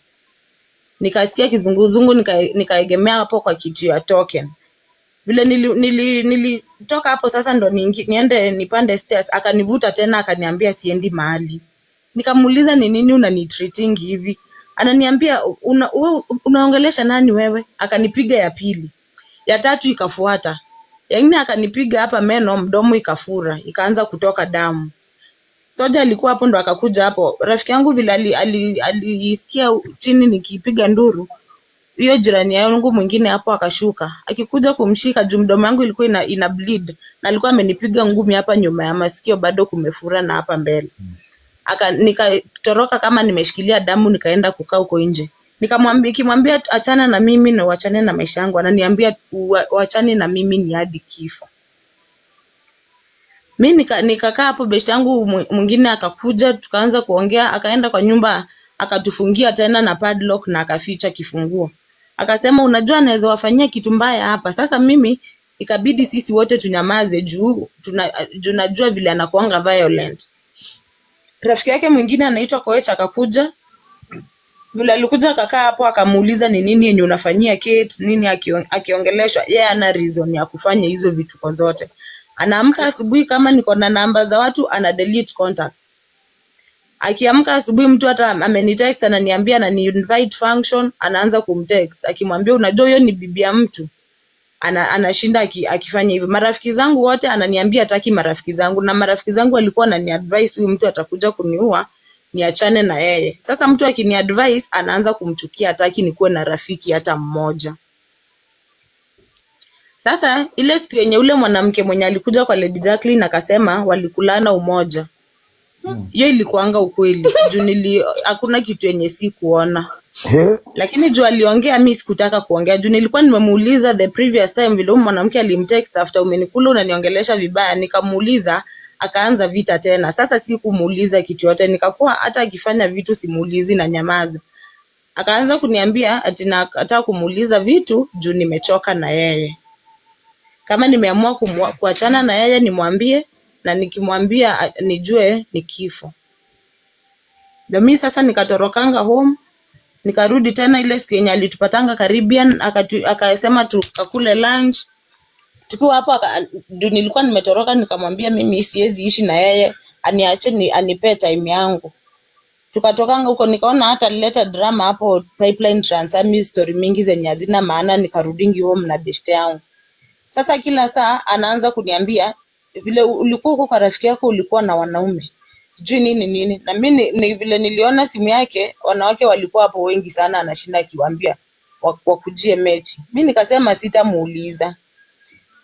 Nikasikia kizunguzungu, nikaegemea hapo kwa kiti ya token. Vile nilitoka hapo sasa ndo niende nipande stairs, akanivuta tena akaniambia siendi mahali. Nikamuuliza ni nini unanitreating hivi? Ananiambia unaongelesha nani wewe? Akanipiga ya pili. Ya tatu ikafuata. Ya nne akanipiga hapa meno, mdomo ikafura, ikaanza kutoka damu. Soja alikuwa hapo ndo akakuja hapo. Rafiki yangu vile alisikia chini nikipiga nduru, hiyo jirani yangu mwingine hapo akashuka. Akikuja kumshika juu mdomo wangu ilikuwa ina bleed na alikuwa amenipiga ngumi hapa nyuma ya masikio bado kumefura na hapa mbele. Nikatoroka kama nimeshikilia damu nikaenda kukaa huko nje. Nikamwambia achana na mimi na uachane na maisha yangu. Ananiambia uachane na mimi ni hadi kifo. Mimi nikakaa hapo, best yangu mwingine akakuja tukaanza kuongea, akaenda kwa nyumba akatufungia tena na padlock na akaficha kifunguo. Akasema unajua naweza wafanyia kitu mbaya hapa. Sasa mimi ikabidi sisi wote tunyamaze juu tunajua vile anakuanga violent. Rafiki yake mwingine anaitwa Koech akakuja. Vile alikuja akakaa hapo akamuuliza ni nini yenye unafanyia Kate, nini akiongeleshwa. Yeye ana reason ya kufanya hizo vitu kwa zote. Anaamka asubuhi kama niko na namba za watu ana delete contacts. Akiamka asubuhi mtu hata amenitext ananiambia anani invite function, anaanza kumtext akimwambia unajua huyo ni bibi ya mtu. Anashinda akifanya hivyo. Marafiki zangu wote ananiambia hataki marafiki zangu, na marafiki zangu walikuwa wananiadvise huyu mtu atakuja kuniua, niachane na yeye. Sasa mtu akiniadvise anaanza kumchukia, hataki nikuwe na rafiki hata mmoja. Sasa ile siku yenye ule mwanamke mwenye alikuja kwa Lady Jacqueline akasema walikulana umoja, hiyo ilikuanga ukweli juu hakuna kitu yenye sikuona. Lakini juu aliongea mimi sikutaka kuongea juu nilikuwa nimemuuliza the previous time vile huyu mwanamke alimtext after umenikula unaniongelesha vibaya, nikamuuliza akaanza vita tena. Sasa sikumuuliza kitu yote, nikakuwa hata akifanya vitu simuulizi na nyamaza. Akaanza kuniambia ati nataka kumuuliza vitu juu nimechoka na yeye. Kama nimeamua kuachana na yeye nimwambie, na nikimwambia nijue ni kifo. Ndio mimi sasa nikatorokanga home, nikarudi tena ile siku yenye alitupatanga Caribbean, akasema tukakule lunch. Tukiwa hapo nilikuwa nimetoroka, nikamwambia mimi siwezi ishi na yeye, aniache anipe time yangu. Tukatokanga huko, nikaona hata alileta drama hapo Pipeline Transami, story mingi zenye hazina maana, nikarudingi home na beshte yangu. Sasa kila saa anaanza kuniambia vile ulikuwa huko kwa rafiki yako ulikuwa na wanaume sijui nini nini, na mimi ni vile niliona simu yake wanawake walikuwa hapo wengi sana, anashinda akiwaambia wakujie mechi. Mimi nikasema sitamuuliza,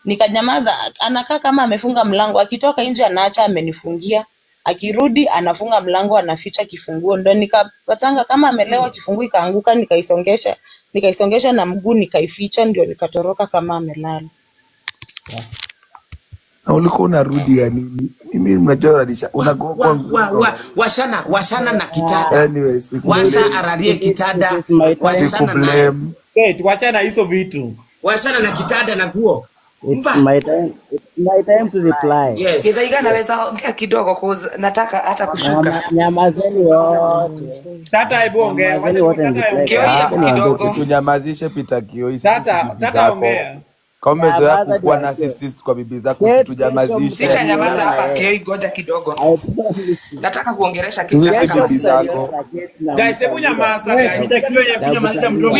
nikanyamaza. Anakaa kama amefunga mlango, akitoka nje anaacha amenifungia, akirudi anafunga mlango anaficha kifunguo. Ndio nikapatanga kama amelewa, kifunguo ikaanguka, nikaisongesha na mguu nikaificha, ndio nikatoroka kama amelala. Na ulikuwa unarudi ya nini? Mimi mnajua unadisha unagonga washana na kitanda. Anyway, washa aralie kitanda, washana na Kate, wachana hizo vitu. Washana na kitanda na nguo. It's my time. It's my time to reply. Yes. Githaiga naweza ongea kidogo cause nataka hata kushuka. Nyamazeni wote. Tata hebu ongea. Kidogo. Tunyamazishe Peter Kioi. Tata ongea. Kama umezoea kukuwa narcissist kwa bibi zako, usitujamazishe. Sitanyamaza hapa Kioi, goja kidogo. Nataka kuongelesha kitu bibi zako. Guys, hebu nyamaza guys. Peter Kioi hebu nyamazisha mdomo.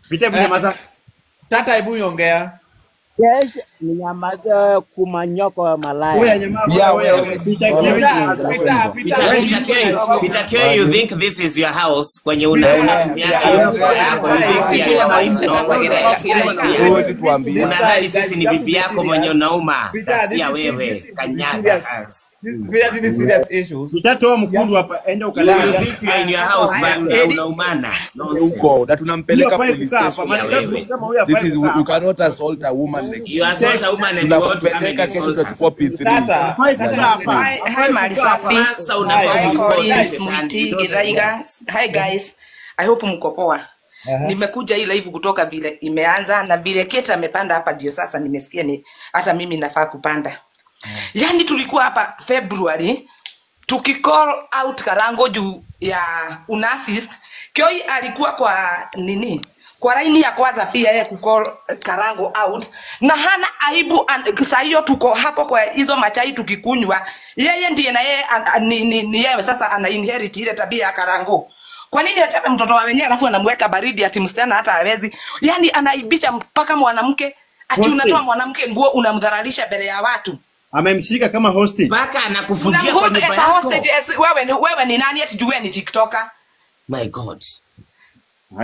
Peter hebu nyamaza. Tata hebu ongea. Yes, ninyamaze kumanyoko malaya. Peter Kioi, you think this is your house kwenye unatumia yako, unadhani sisi ni bibi yako mwenye unauma? Sia wewe kanyaga. Peter, this is serious issues. Utatoa mkundu hapa, enda ukalala. You think you are in your house but unaumana. Huko na tunampeleka police station. This is, you cannot assault a woman like you assault a woman and you want to come and insult us. Kesho P3. Hi Marisafi. Hi Collins, Mwiti, Githaiga. Hi guys. I hope mko poa. Nimekuja hii live kutoka vile imeanza na vile Kate amepanda hapa ndio sasa nimesikia ni hata mimi nafaa kupanda. Yani tulikuwa hapa February tukicall out Karango juu ya unassist. Kioi alikuwa kwa nini? Kwa laini ya kwanza pia yeye kucall Karango out na hana aibu. Saa hiyo tuko hapo kwa hizo machai tukikunywa, yeye ndiye na yeye ni yeye sasa ana inherit ile tabia ya Karango. Kwa nini achape mtoto wa wenyewe alafu anamweka baridi ati msichana hata hawezi? Yani anaibisha mpaka mwanamke ati unatoa mwanamke nguo unamdharalisha mbele ya watu. Amemshika kama hostage. Mpaka anakufungia kwa nyumba yako. Hostage, wewe ni nani ati jue ni TikToker? My God.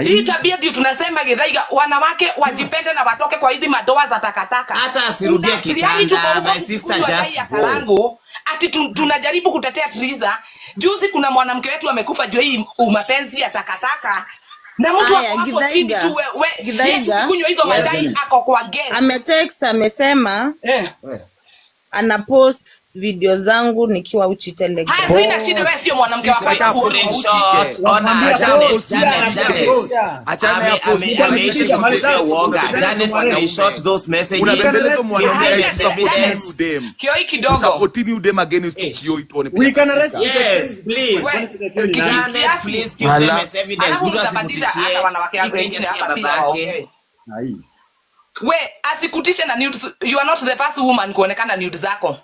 Hii tabia ndio tunasema Githaiga, wanawake wajipende na watoke kwa hizi madoa za takataka. Hata asirudie kitanda, my sister just go. Ati tunajaribu kutetea Triza. Juzi kuna mwanamke wetu amekufa juu hii mapenzi ya takataka. Na mtu hapo chini tu wewe kunywa hizo majai ako kwa guest. Ametext amesema ana post video zangu nikiwa uchi Telegram. Hazina shida, wewe sio mwanamke wa kwanza kuona uchi. Ona Janet. Achana ya post. Ameishi kukusia uoga. Janet screenshot those messages. Unabembeleza mwanamke support dem. Kioi kidogo. Support you dem against Kioi tuone. We can arrest. Yes, please. Janet, please give them as evidence. Mtu asikutishie. Wanawake wengine hapa pia waongee. We, asikutishe na nudes. You are not the first woman kuonekana nudes zako.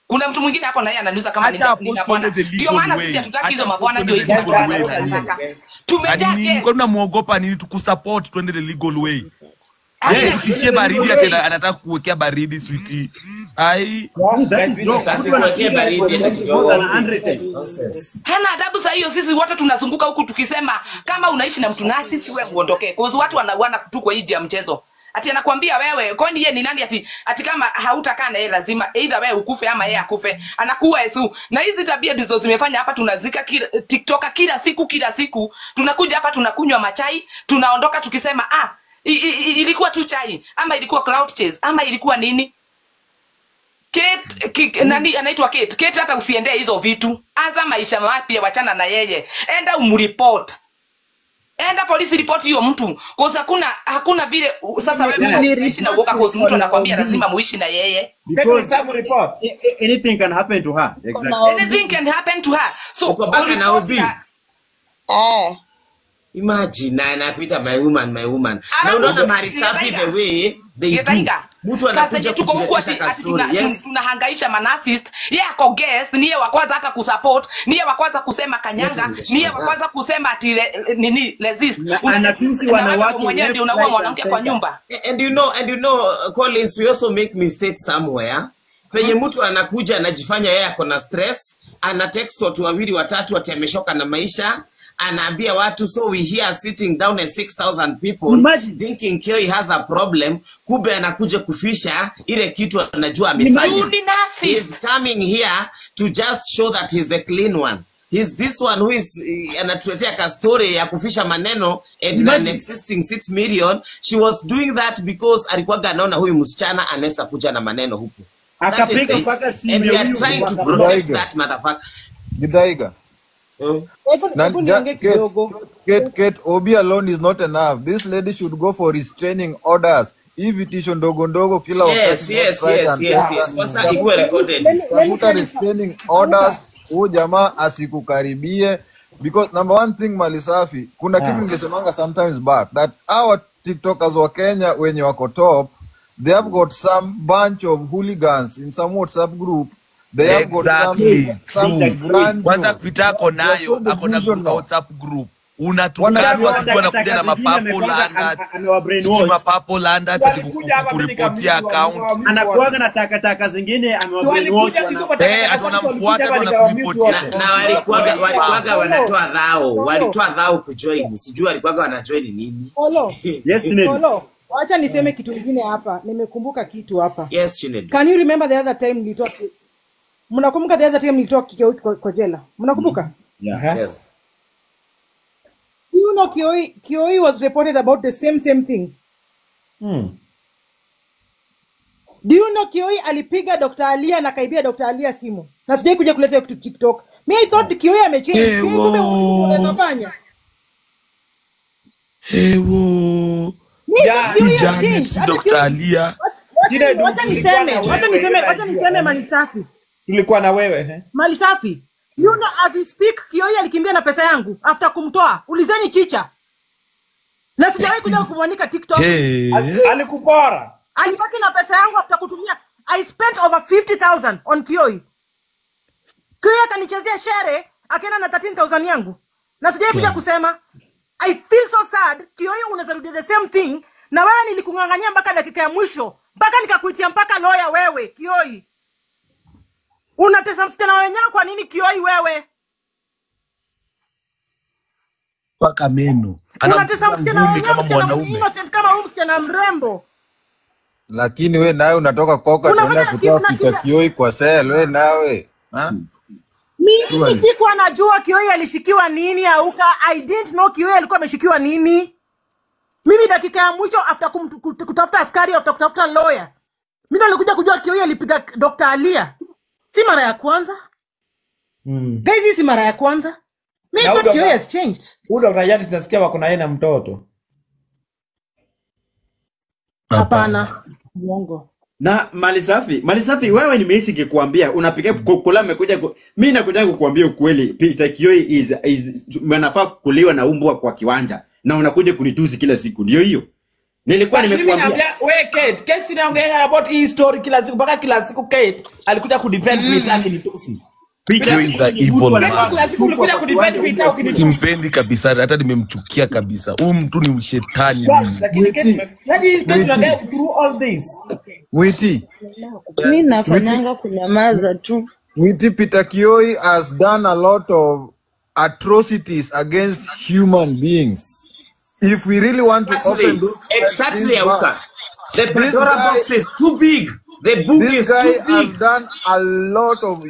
Kuna mtu mwingine hapo na yeye ananiuliza kama Acha nina apost bwana. twende the Ndio legal maana sisi way. hatutaki Acha hizo apost mabwana, twende ndio the hizi legal mabwana way tunataka. nani. Tumejaa Nani guest. kwa tunamuogopa nini? Tukusupport twende the legal way. Hakuna Asitutishie shida baridi legal ati way. anataka kuwekea baridi sweetie. Ai, That is wrong. Mtu Asikuwekee anapiga baridi hata more than kidogo. 100 times. Nonsense. Hana adabu. Saa hiyo sisi wote tunazunguka huku tukisema kama unaishi na mtu narcissist wewe uondokee. Cause watu wanauana tu kwa hii ya mchezo. Ati anakuambia wewe, kwani yeye ni nani ati kama hautakaa na yeye lazima either wewe ukufe ama yeye akufe. Anakuwa Yesu. Na hizi tabia ndizo zimefanya hapa tunazika kila, TikToker kila siku kila siku. Tunakuja hapa tunakunywa machai, tunaondoka tukisema ah ilikuwa tu chai ama ilikuwa cloud chase ama ilikuwa nini? Kate, nani anaitwa Kate? Kate, hata usiendee hizo vitu. Anza maisha mapya, wachana na yeye. Enda umreport. Enda polisi report hiyo mtu. Cause hakuna vile sasa wewe unaishi na Niliripoti uoga cause mtu niko na anakwambia OB. lazima muishi na yeye. Because Samu report. anything can happen to her. Niko Exactly. na OB. Anything can happen to her. So Uko mpaka na ureport OB. na Eh. Imagine na anakuita my woman, my woman. Na alafu unaona mali safi the Githaiga. way they do. Githaiga. Mtu Sasa anakuja yenye tuko huku kujiletisha ati ka story. Yes. tunahangaisha manasist. Yeye ako guest, niye wa kwanza hata kusupport, niye wa kwanza kusema Yote kanyanga, niye wa nimeshangaa. kwanza kusema ati nini resist. Na Una resist anatusi na wewe wanawake mwenyewe left, ndio unaua right and mwanamke kwa center. nyumba. And you know, Collins, we also make mistakes somewhere. Penye mtu anakuja anajifanya yeye ako na stress, ana text watu wawili watatu ati ameshoka na maisha, anaambia watu so we here sitting down at 6000 people Imagine. thinking Kioi has a problem, kumbe anakuja kufisha ile kitu anajua You amefanya. ni He's narcissist. coming here to just show that he's the clean one. He's this one who is anatuletea ka story ya kufisha maneno and an Imagine. existing 6 million. She was doing that because alikuwaga anaona huyu msichana anaweza kuja na maneno huku. That is Akapiga it. mpaka simu And ya we are huyu trying to waka protect Githaiga. that motherfucker. Githaiga. Hebu Nan, ja, niongee Kate, kidogo. Kate, OB alone is not enough. This lady should go for restraining orders. Hii vitisho ndogo ndogo kila Yes, wakati yes, left, right yes, and yes, center. yes. Kwanza ikuwe Tafuta, recorded. Let me tafuta tell you restraining Auka. orders, huyu jamaa asikukaribie because number one thing Malisafi, kuna kitu nilisemanga sometimes back that our TikTokers wa Kenya wenye wako top, they have got some bunch of hooligans in some WhatsApp group. They have got exactly some true. grand Kwanza Peter ako they are so nayo, ako na group delusional. WhatsApp group. Unatukanwa Wanajuana. sijui anakuja na Takataka zingine mapapo amekwanga landers, amewa sijui brainwash. mapapo landers ati Walikuja hapa mimi kukuripotia nikamute account. nikawamute Anakuwaga wote. na takataka zingine amewa Si brainwash walikuja wana hizo Eh, matakataka ati zangu walikuja wanamfuata hapa ati nikawamute wanakuripotia wote. Na account, walikuwaga unakuwa walikuwaga Kolo, wanatoa dhao, Kolo, walitoa dhao kujoin. Sijui walikuwaga wanajoin nini. Kolo, Yes, Nedi. Kolo. Wacha niseme kitu kingine hapa. Nimekumbuka kitu hapa. Yes, Chinedu. Can you remember the other time nilitoa mnakumbuka the other time nilitoa Kioi kwa jela? Mnakumbuka? Yeah. Aha. Yes. You know Kioi was reported about the same thing. Do you know Kioi alipiga Dr. Alia na kaibia Dr. Alia simu. Na sijai kuja kuleta hiyo kitu TikTok. Me I thought Kioi amechange. Kioi kumbe huyu mtu anaweza Ewo, fanya. ewo. Me I Yeah. thought Si Kioi has Janet, changed. si Hata Dr. Kioi Alia. wacha Chinedu, wacha tulikuwa na niseme, wacha wewe, hiyo niseme, wacha najua. niseme mali safi. Tulikuwa na wewe eh. Mali safi. You know as we speak Kioi alikimbia na pesa yangu after kumtoa. Ulizeni chicha. Na sijawahi kuja kumwanika TikTok. Hey. Alikupora. Alibaki na pesa yangu after kutumia. I spent over 50,000 on Kioi. Kioi akanichezea shere akaenda na 13,000 yangu. Na sijawahi kuja kusema. I feel so sad. Kioi unaweza rudia the same thing na wewe nilikung'ang'ania mpaka dakika ya mwisho. Mpaka nikakuitia mpaka lawyer wewe Kioi. Unatesa msichana wenyewe kwa nini Kioi wewe? Mpaka meno. Unatesa Anampiga msichana ngumi wenyewe, kama msichana mwanaume. innocent kama huyu msichana mrembo. Lakini we nawe unatoka koka Unafanya tuenda kutoa na Peter kila Kioi kwa sel, we nawe. Ha? Mimi Surely. sikuwa najua Kioi alishikiwa nini auka. I didn't know Kioi alikuwa ameshikiwa nini. Mimi dakika ya mwisho after kutafuta askari, after kutafuta lawyer, mimi ndo nilikuja kujua Kioi alipiga Dr. Alia. Si mara ya kwanza. Guys, hii si mara ya kwanza. Me I Na huyu thought Kioi Dr. has changed. Huyu Dr. Janet nasikia wako na yeye na mtoto. Hapana. Hapana. Muongo. Na Malisafi, Malisafi wewe nimeishi kikuambia unapiga kukula amekuja mimi nakuja kukuambia ukweli. Peter Kioi is anafaa kuliwa na umbwa kwa kiwanja na unakuja kunitusi kila siku. Ndio hiyo. Nilikuwa Mimi nimekuambia. naambia we Kate, Kate naongea about hii story kila siku mpaka kila siku Kate alikuja kudefend Peter akinitusi. Peter Kioi is a evil Kate man. kila siku ulikuja kudefend Peter ukinitusi. Simpendi kabisa, hata nimemchukia kabisa. Huyu mtu ni mshetani Guys, huyu. lakini Kate, Mwiti, yaani Kate tunaongea Mwiti, through all this. Mwiti, Mi Mwiti, nafanyanga kunyamaza tu. Mwiti, Peter Kioi has done a lot of atrocities against human beings. If we really want to Exactly. open those files Exactly, since Auka. birth, The this Pandora guy, box is too big. The book this is guy too has big. done a lot of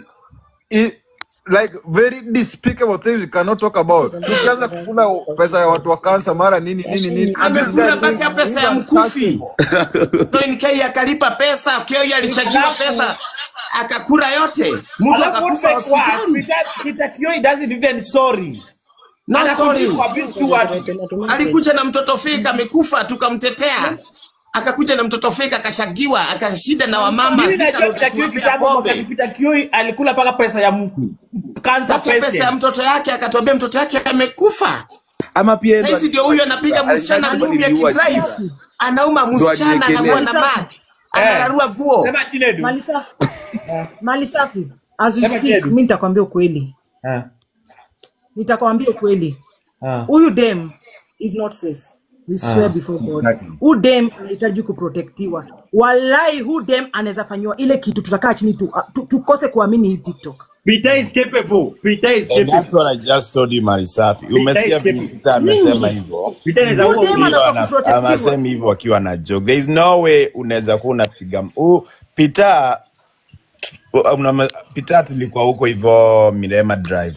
like very despicable things you cannot talk about. Tukianza kukula pesa ya watu wa kansa mara nini nini nini, and this guy Amekula thinks mpaka he's pesa ya mkufi. untouchable. So in Kenya akalipa pesa, Kioi alichagiwa Alafu pesa akakula yote, mtu alafu what akakufa makes worse, hospitali. Peter Kioi doesn't even sorry. No Anacontinue sorry. kuabuse tu watu. Alikuja na mtoto fake amekufa, tukamtetea. Akakuja na mtoto fake akashagiwa, akashinda na wamama Mimi Thika najua Road Peter Kioi akiwapea kitambo wakati pombe. Peter Kioi alikula mpaka pesa ya cancer Mpaka pesa ya patient. mtoto yake akatuambia mtoto yake amekufa. Ama pia yeye ndo Saizi ndio alikuwa huyu anapiga Shida. msichana Alisema ngumi niliua akidrive. Shida. Anauma Ndo msichana anakuwa ajiekelee. na Mali safi. mark. Anararua guo. Sema Chinedu. Mali safi. Mali safi. As we Sema speak, Chinedu. mi nitakwambia ukweli. Nitakwambia ukweli. Huyu dem is not safe. We swear before God. Huyu dem anahitaji kuprotektiwa. Walai, huyu dem anaweza fanyiwa ile kitu tutakaa chini tukose kuamini hii TikTok. Peter is capable. Peter is And capable. that's what I just told you, Malisafi. Peter is Umesikia vile capable. Peter amesema Mimi hivyo. Peter anaweza huyu ua dem huyu. Hiyo anafaa kuprotektiwa. anasema hivyo akiwa na joke. There is no way unaweza kuwa unapiga Peter Peter tulikuwa huko hivyo Mirema Drive.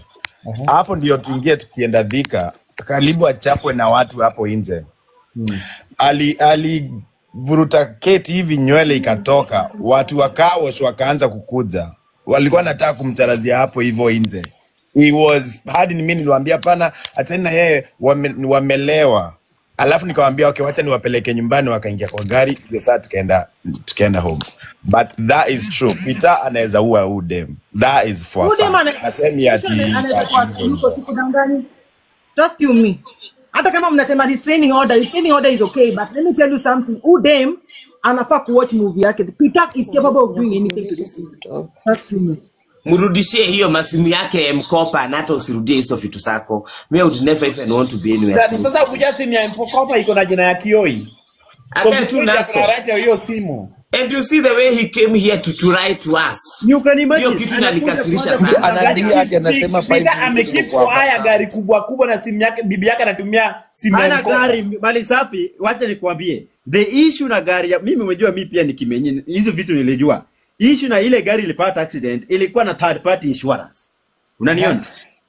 Hapo ndio tuingie tukienda Thika, karibu achapwe na watu hapo nje. Ali vuruta keti hivi nywele ikatoka, watu wa car wash wakaanza kukuja, walikuwa wanataka kumcharazia hapo hivyo nje. He was hadi mimi niliwaambia pana, acheni na yeye, wamelewa. Alafu nikamwambia okay, wacha niwapeleke nyumbani, wakaingia kwa gari, ndio saa tukaenda home. But that is true. Peter anaweza ua huyu dem. That is for a Huyu dem fact. Nasemi anaweza ati kuwa hivyo yuko, hivyo. sikudanganyi. Trust you me. Hata kama mnasema restraining order is okay, but let me tell you something. Huyu dem anafaa kuwatch movie yake. Peter is capable of doing anything to this woman. Trust you me. Mrudishie hiyo masimu yake ya mkopa na hata usirudie hizo vitu zako. Me I would never even want to be anywhere close Sasa to you. kuja simu ya Mkopa iko na jina ya Kioi. Akae tu Computer naso. kuna hiyo simu. And you see the way he came here to lie to us. You can Hiyo imagine. kitu Anakuja inanikasirisha kwanza Mtu sana. analia ati anasema 5 Peter million amekeep kwa kwa haya gari account. kubwa kubwa na simu yake, bibi yake anatumia simu ya Hana Mkopa. gari mali safi. Wacha nikwambie the issue na gari ya mimi, umejua mimi pia ni kimenyi, hizo vitu nilijua. Issue na ile gari ilipata accident ilikuwa na third party insurance, unaniona?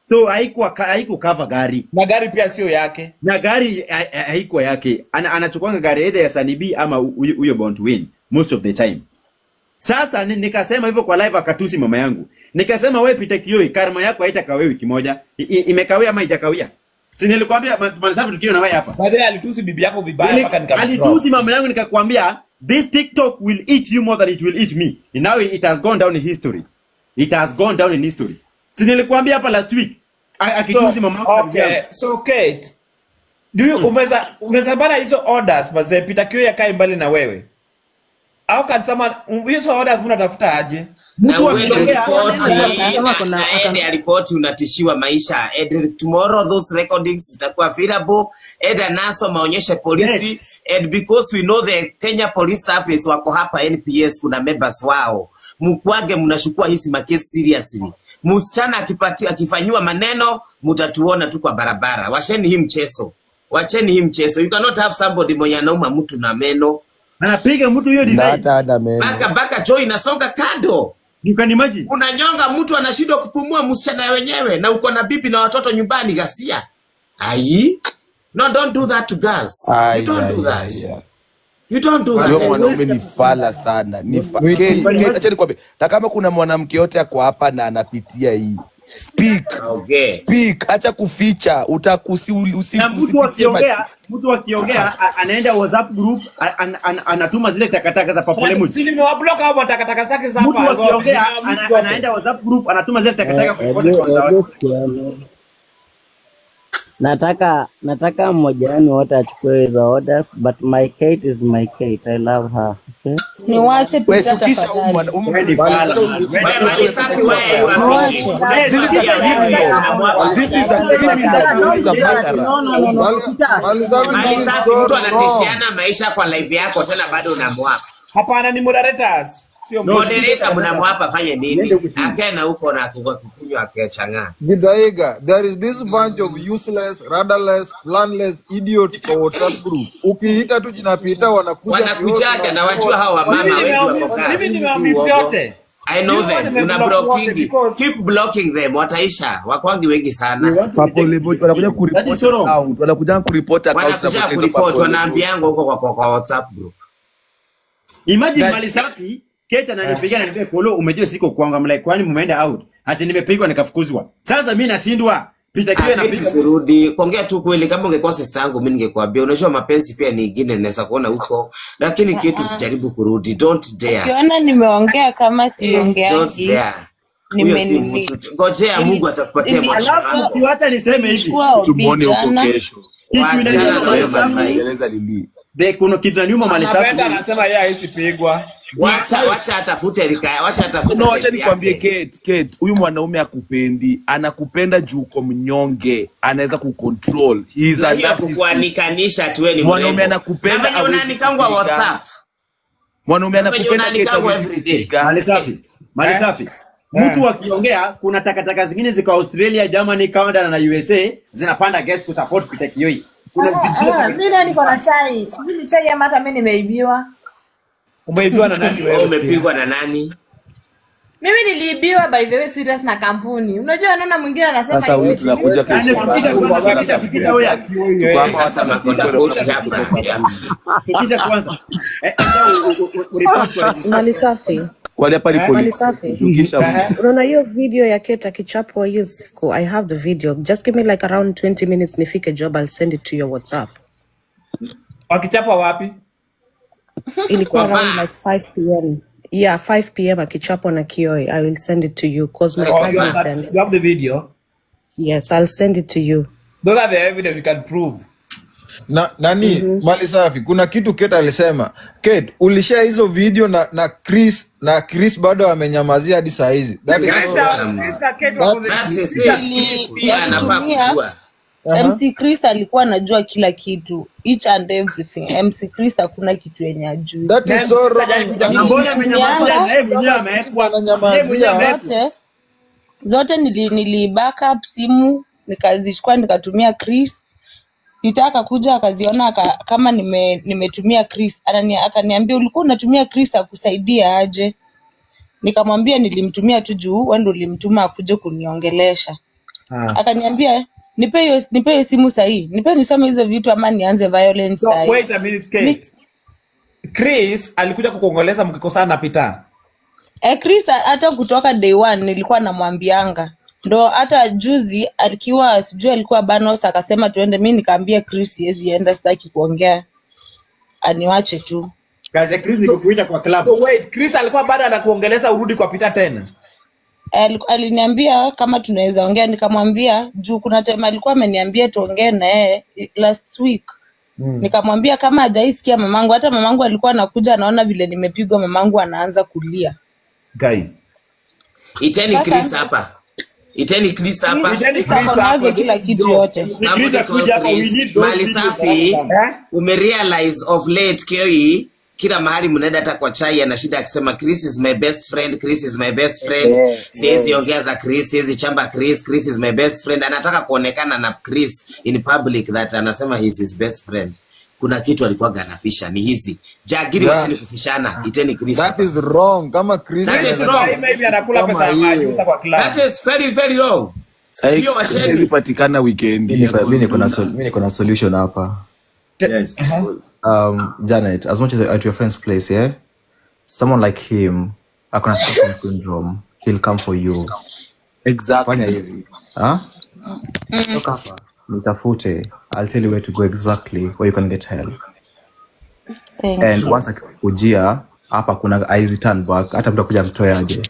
So haikuwa haiku cover gari Na gari pia sio yake. na gari haikuwa yake. Anachukuanga gari either ya Sunny B ama huyo Born to Win most of the time. Sasa nikasema hivyo kwa live, akatusi mama yangu. Nikasema wewe Peter Kioi, karma yako haitakawia wiki moja. Imekawia ama haijakawia? Si nilikwambia Malisafi tukiwa na wewe hapa. By the way, alitusi bibi yako vibaya mpaka nikamdrop. Alitusi mama yangu nikakwambia this TikTok will eat you more than it will eat me. And now it has gone down in history. It has gone down in history. Si nilikwambia hapa last week akitusi So, mama yangu na bibi okay, yangu. so Kate, do you umeweza bana hizo orders mazee Peter Kioi akae mbali na wewe? How can someone hizo orders mnatafuta aje? Na Mtu uende akiongea ripoti Kama na, kuna na ende aripoti unatishiwa maisha. And tomorrow those recordings zitakuwa available. Enda naso maonyeshe polisi. Yes. And because we know the Kenya Police Service wako hapa NPS, kuna members wao. Mkwage mnashukua hizi makesi seriously. Msichana akifanyiwa maneno mtatuona tu kwa barabara. Washeni hii mchezo. Wacheni hii mchezo. You cannot have somebody mwenye anauma mtu na meno. Anapiga mtu hiyo Na design. hata hana meno. Baka choo inasonga kando. You can imagine. Unanyonga mtu anashindwa kupumua, msichana wenyewe, na uko na bibi na watoto nyumbani, ghasia. Ai, no, don't do that to girls. You Ai, don't do ai, that. ai, ai. You don't do Huyo that. mwanaume ni fala sana. Ni Mwiti, Kate, acha nikwambie. Na kama kuna mwanamke yote ako hapa na anapitia hii, speak. Okay. Speak, acha kuficha, utakusi Na mtu usipitie akiongea, mtu akiongea anaenda WhatsApp group anatuma zile takataka za purple emoji. Si nimewablock hao matakataka zake za Mtu hapa zote. akiongea Nimewamute zote. anaenda WhatsApp group anatuma zile takataka kokote kwa wanawake. Nataka mmoja wenu wote achukue hizo orders, but my Kate is my Kate. I love her. Okay? Niwache Wewe Peter shukisha huyu tafadhali. mwana Wewe ni fala man. Wewe Mali Safi, why are you Niwache. happy? This is a criminal. This is a criminal. This is a murderer. No, no, no, no. Peter. Mali Safi, Mali this is Safi, so mtu wrong. anatishiana maisha kwa live yako tena bado unamwapa. Hapana, ni moderators. Sio No, Moderator mnamwapa fanye Niende nini? huku chini. Akae huko na kukunywa akiachang'aa. Githaiga, there is this bunch of useless, rudderless, planless idiots kwa WhatsApp group. Ukiita tu jina Peter wanakuja Wanakujaga na wajua hao wamama Mimi wengi wako nimeambiwa kazi. mimi Si nimeambiwa uongo. yote. I know You them. nimeblock Una wote blockingi. because Keep blocking them. Wataisha. Wakwangi wengi sana. Purple Label wanakuja That kureport is so wrong. account, wanakuja kureport account na Wanakuja kuweka hizo kuripoti, Purple Label. wanaambianga huko kwa WhatsApp group. Imagine Guys, Mali Safi, Kate ananipigia ananiambia Kolo, umejua siko kwangu. I'm like, kwani mumeenda out? Ati nimepigwa nikafukuzwa. Sasa mimi nashindwa. Peter Kiwe Ah, Kate anapiga usirudi. Kuongea tu kweli, kama ungekuwa sister yangu mimi ningekuambia, unajua mapenzi pia ni ingine naweza kuona huko, lakini Kate usijaribu kurudi. Don't dare. Ukiona nimeongea kama Don't siongeangi, dare. Huyo si nimenili mtu. Ngojea Mungu atakupatia mwanaume Alafu wako. kitu hata niseme hivi. nilichukua OB Tumuone huko jana. kesho. Kitu Wachana inaniuma na Mali wewe Safi. Masai. Eleza Lili. De kuna kitu inaniuma Mali Safi. Anapenda anasema yeye hawezi pigwa. Wacha atafute rika, wacha atafute No, wacha type nikwambie yake. Kate, huyu mwanaume akupendi, anakupenda juu uko mnyonge, anaweza kucontrol. He is Na a hiyo narcissist. kukuanikanisha tu wewe ni Mwanaume mrembo. Na anakupenda venye hawezi unaanikangwa kupiga. WhatsApp. Mwanaume Na venye anakupenda Kate unaanikangwa hawezi every day. kupiga. Mali Safi. Mali Eh? Safi. Eh. Mtu akiongea kuna takataka zingine ziko Australia, Germany, Canada na USA zinapanda gas kusupport Peter Kioi. Kuna Ah, ah, mi leo niko na chai, sijui ni chai ama hata mi nimeibiwa. Umeibiwa na nani Wewe wewe pia? umepigwa na nani? Mimi niliibiwa by the way serious na kampuni. Unajua naona mwingine anasema Sasa huyu hivi. tunakuja Yaani kesho sikiza huko kwanza, hapa sikiza na sikiza wewe. Tuko hapa Sasa hata mako sikiza tofauti unakuja hapa. kutoka kampuni. Sikiza kwanza. Eh, acha uripoti kwa register. Mali safi. Wale hapa ni Eh? Mali polisi. safi. Shukisha mtu. Unaona hiyo video ya Kate akichapwa hiyo siku. I have the video. Just give me like around 20 minutes nifike job, I'll send it to your WhatsApp. Wakichapa wapi? Ilikuwa Kwa around bar. like 5 p.m. Yeah, 5 p.m. akichapwa na Kioi. I will send it to you cause my Oh, you cousin have that, sent. you have the video. Yes, I'll send it to you. Those are the evidence we can prove. Na nani Mali Safi, kuna kitu Kate alisema. Kate, ulishare hizo video na Chris na Chris bado amenyamazia hadi saa hizi. That is Chris so na wrong. Chris na Kate wako That the That is Chris it. na Chris pia anafaa Walitumia kujua. MC Chris alikuwa anajua kila kitu, each and everything. MC Chris hakuna kitu yenye ajui. That na is MC so Chris hajai wrong. kuja Na mbona amenyamazia Nilitumianga na yeye mwenyewe Kama Chris amewekwa? Si yeye mwenyewe ananyamazia, amewekwa. zote nili backup simu nikazichukua nikatumia Chris. Peter akakuja akaziona kama nimetumia Chris. Akaniambia ulikuwa unatumia Chris akusaidia aje? Nikamwambia nilimtumia tu juu wewe ndio ulimtuma akuje kuniongelesha. Akaniambia nipe hiyo simu sahii, nipe nisome hizo vitu ama nianze violence So sahii. wait a minute Kate. Chris alikuja kukuongeleza mkikosana na Peter. Chris hata kutoka day one nilikuwa namwambianga, ndo hata juzi akiwa sijui alikuwa Banos akasema tuende, mi nikaambia Chris siwezi enda, sitaki kuongea, aniwache tu. Kazi ya Chris ni kukuita kwa club. So wait, Chris alikuwa bado anakuongeleza urudi kwa Peter tena. Aliniambia kama tunaweza ongea, nikamwambia juu kuna time alikuwa ameniambia tuongee na yeye last week. Nikamwambia kama hajaisikia mamangu, hata mamangu alikuwa anakuja anaona vile nimepigwa, mamangu anaanza kulia. Guy. Iteni Sasa Chris hapa. Iteni Chris hapa. Iteni Chris Chris ako hapa. nazo kila This kitu joke. yote. Si Chris Somebody call akuja hapa, we Chris. need those Mali videos Safi, haraka. Eh? umerealize of late Kioi kila mahali mnaenda hata kwa chai ana shida akisema Chris is my best friend, Chris is my best friend. Siwezi ongea za Chris, siwezi chamba Chris, Chris is my best friend. Anataka kuonekana na Chris in public that anasema he is his best friend. Kuna kitu alikuwa anafisha ni hizi. Jagiri yeah, washini kufishana. Iteni Chris that hapa. is wrong. Kama Chris That is anaweza wrong. Sasa maybe anakula kama pesa ya hiyo. majusa kwa club. That is very very wrong. Sahii Hiyo Chris washeni. hawezi patikana weekend. Mi niko na mi niko na solution hapa. Yes. Janet, as much as at your friend's place, yeah, someone like him akona Stockholm syndrome, he'll come for you. Fanya Exactly. hivi, huh? Toka hapa nitafute, I'll tell you where to go exactly where you can get help. Thank And you. once akikujia hapa kuna haizi turn back, hata mtu akuja mtoe aje,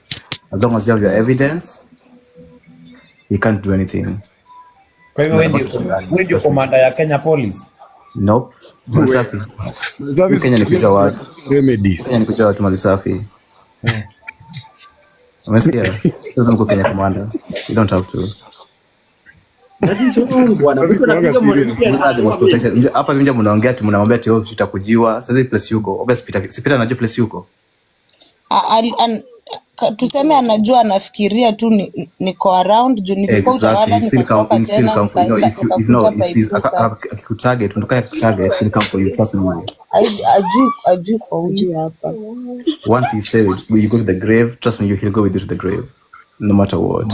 as long as you have your evidence, he can't do anything. Kwa hivyo Na wewe nabaki ndio tu ndani. wewe ndio Trust me. komanda ya Kenya Police. Nope. Malisafi. Malisafi Mi Kenya ni kuja watu. Remedies. Kenya ni kuja watu Malisafi. Umesikia? Sasa mko Kenya commander. You don't have to. That is wrong bwana. Mtu anapiga mwanamke Mna the most anaua protected. Mjua, hapa vinja mnaongea ati mnamwambia ati oh tutakujiwa. Sasa hii place yuko. Obviously Peter, si Peter anajua place yuko. Tuseme anajua, anafikiria tu niko around juu nilikuwa Exactly. utawala He still come, nikatoka he still tena come for you. No, nikaenda if you if no, nikakuja if he's by two akikutarget, mtu kama akikutarget, he'll come for you. Trust me. Ajui kwa uji hapa. Once he said you go to the grave, trust me, he'll go with you to the grave. No matter what.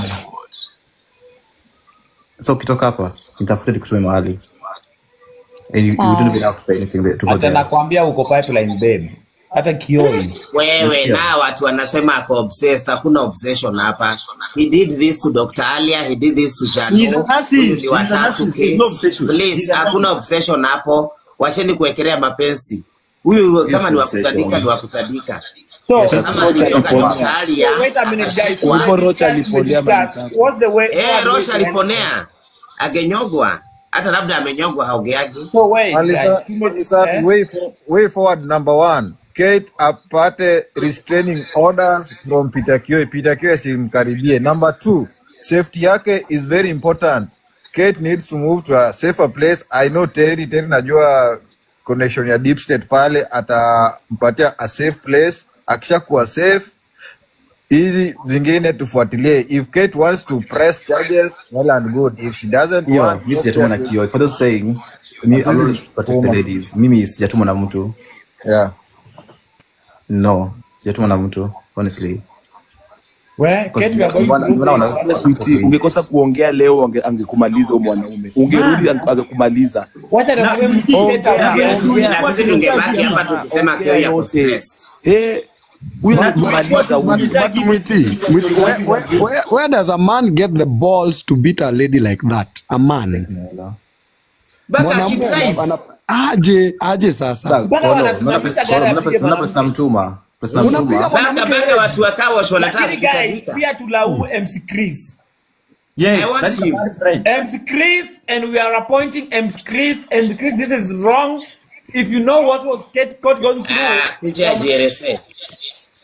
So ukitoka hapa, nitafute nikutume mahali. And you don't Sawa. even have to pay anything there to go Hata there. nakwambia uko pipeline babe. Hata Kioi. Wewe Umesikia? na watu wanasema ako obsessed. Hakuna obsession hapa. He did this to Dr. Alia, he did this to He's a Jano. Huyu narcissist. ni He's a watatu narcissist. There's no Kate. obsession. Please, He's a hakuna narcissist. obsession hapo. Washeni kuwekelea mapenzi. Huyu Hiyo kama si ni wakutadika ni obsession. wakutadika. So, Yes, Kama Rocha alitoka Dr. aliponea. Alia so wait a minute guys. akashikwa. Hivyo Rocha Tumediscuss, aliponea tumediscuss. Malisafi. What's the way Eh, forward way Rosha to end? aliponea. Agenyogwa. Hata labda amenyogwa haogeaji. So wait guys. Malisafi, Eh? way forward number one. Kate apate restraining orders from Peter Kioi. Peter Kioi asimkaribie. Number two, safety yake is very important. Kate needs to move to a safer place. I know Terry najua connection ya deep state pale atampatia a safe place. Akishakuwa safe, hizi zingine tufuatilie. If Kate wants to press charges, well and good. If she doesn't Yo, want, mi sijatumwa na Kioi. For those saying, me, I'm hatuwezi always protect the msukuma. ladies. Mimi sijatumwa na mtu. Yeah. No, sijatumwa na mtu, honestly. Well, Because Kate, we are going mbona through mbona this. wana Sweetie, ungekosa kuongea leo angekumaliza huyo mwanaume. Ungerudi angekumaliza. Wacha Na nikwambie mtu Mwiti, Kate Ongea, aongee. Na sisi ongea, na sisi tungebaki hapa tukisema ongea Kioi ako yote. stressed. Eh, huyu na tulikuwa angekumaliza huyu. But tumesha Mwiti, give Mwiti, story zake za gym. where does a man get the balls to beat a lady like that? A man. Baka Mwanamume akidrive. aje sasa. Sasa, Mpaka Kolo, unaona wanasimamisha Kolo, gari apige unaona pesa mwanamke. namtuma. Pesa Unapiga namtuma. Baka mwanamke baka head. watu wa car wash wanataka Lakini guys, kukutadika. pia tulaumu MC Chris. Yes, I want that is him. a bad friend. MC Chris, and we are appointing MC Chris. And Chris, this is wrong. If you know what was Kate Court going through, Ah, kuja ajielezee.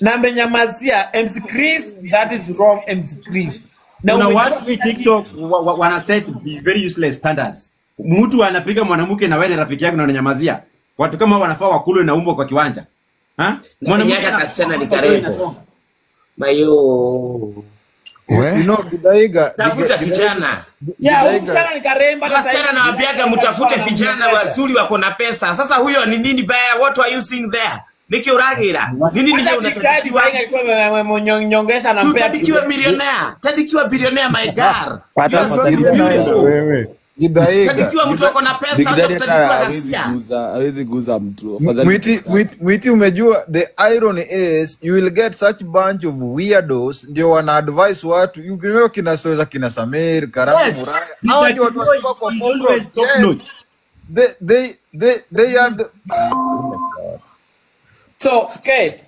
na amenyamazia MC Chris, that is wrong, MC Chris. Na Kuna umejua watu hii kila kitu. TikTok wana set be very useless standards. Mtu anapiga mwanamke na wewe ni rafiki yake na unanyamazia. Watu kama hao wanafaa wakulwe na umbo kwa kiwanja. Ha? Na Mwanamke Kenyatta anapiga kasichana ni mpaka wewe karembo. inasonga. Mayo. We? You know, Githaiga, Tafuta kijana. Yeah, huyu Githaiga, msichana ni karemba hata Wasichana saizi nawaambiaga alikuwa mtafute vijana anamnyonyesha. wazuri wako na pesa. Sasa huyo ni nini baya? What are you seeing there? Niki uragira. Ni nini Hata hiyo Big Daddy unatadikiwa? saizi alikuwa amemnyongesha anampea Tutadikiwa kitu. millionaire. Tadikiwa billionaire my girl. You Hata are so afadhali beautiful. Wewe. Githaiga, Tadikiwa mtu ako na Big pesa, acha Daddy hata kutadikiwa hawezi ghasia. guza, hawezi guza mtu. Afadhali Mwiti, Mwiti, umejua the irony is you will get such bunch of weirdos ndio wana advise watu. You remember kina stories za kina Samir, Karamu Yes, Muraya. Hawa Peter ndio watu Kioi walikuwa kwa is forefront. always top Yes, notch. they are the, So, Kate,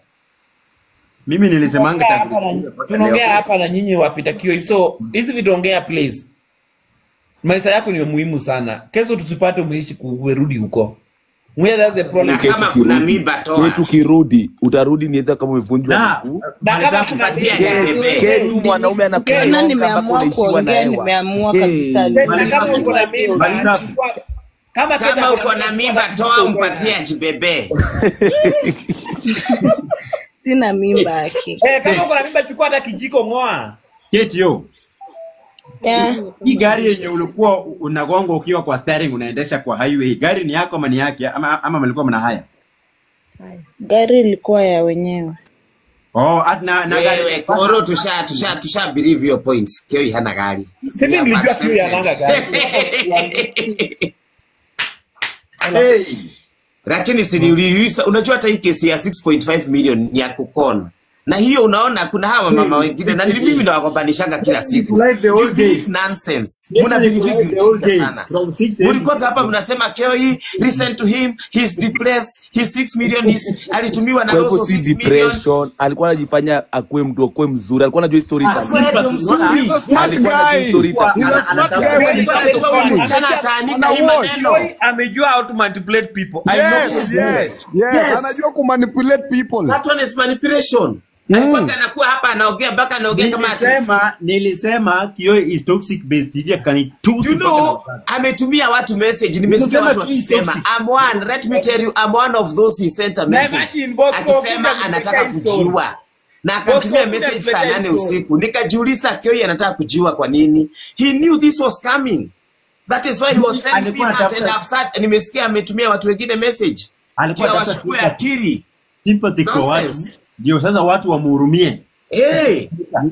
Mimi nilisemanga tunaongea tangu hapa na nisikie mpaka leo. tunaongea hapa na nyinyi wapita Kioi. So, hizi vitu ongea please. Maisha yako ni muhimu sana. Kesho tusipate umeishi kurudi huko. Mwe that's the problem. Na Kate kama kuna ukirudi, mimba Kate toa. ukirudi, utarudi ni either kama umevunjwa Na mguu. Na kama Malisafi, kuna Patia mimba, jibebe. Kate huyu mwanaume Naona anakunyonga mpaka nimeamua unaishiwa na kuongea, hewa. nimeamua kabisa. Hey. Kate, na kama Malisafi, uko na mimba, Malisafi. chukua kama Kate Kama ako na uko mimba, na chukua mimba hata kijiko toa utoe umpatie nayo. ajibebe. Sina mimba yake. Eh, kama Kate, uko na mimba chukua hata kijiko ng'oa. Kate yo. Yeah. Hii gari yenye ulikuwa unagonga ukiwa kwa steering unaendesha kwa highway, gari ni yako ama ni yake ama mlikuwa mna haya? Gari ilikuwa ya wenyewe. Oh, at na gari Wewe Koro tusha believe your point. Kioi hana gari. Sisi We have nilijua Kioi accepted. hananga gari. Hey. Lakini si nilirisa, unajua hata hii kesi ya 6.5 million ni ya kukona. Na hiyo unaona kuna hawa mama wengine na mimi ndo wakombanishanga kila siku. You believe nonsense. Muna believe ujinga sana. Mlikuwa hapa mnasema Kioi, listen to him, he's depressed, he's 6 million is alitumiwa na Kwa hivyo Rosso si 6 million. depression, alikuwa anajifanya akuwe mtu akuwe mzuri, alikuwa anajua story Akuwe itakuja. mzuri. Alikuwa anajua story itakuja. Alikuwa anajua huyu msichana ataanika hii maneno. Amejua how to manipulate people. I know. Yes, yes, yes. Anajua kumanipulate people. That one is manipulation. Alikuwa anakuwa hapa anaongea mpaka anaongea kama ati Nilisema Kioi is toxic based hivi akanitusi. You know, ametumia watu message, nimesikia watu wakisema I'm one, let me tell you I'm one of those he sent a message. Imagine Bosco Akisema kuja anataka kutuletea hii story. kujiua. Na akamtumia Bosco kuja message saa kutuletea 8 hii story. usiku. Nikajiuliza Kioi anataka kujiua kwa nini? He knew this was coming. That is why he was telling me Alikuwa that and anatafuta I've sat, nimesikia ametumia watu wengine message. Alikuwa Ndio anatafuta washukue akili. sympathy kwa watu. Nonsense. Ndio sasa watu wamhurumie. Hey.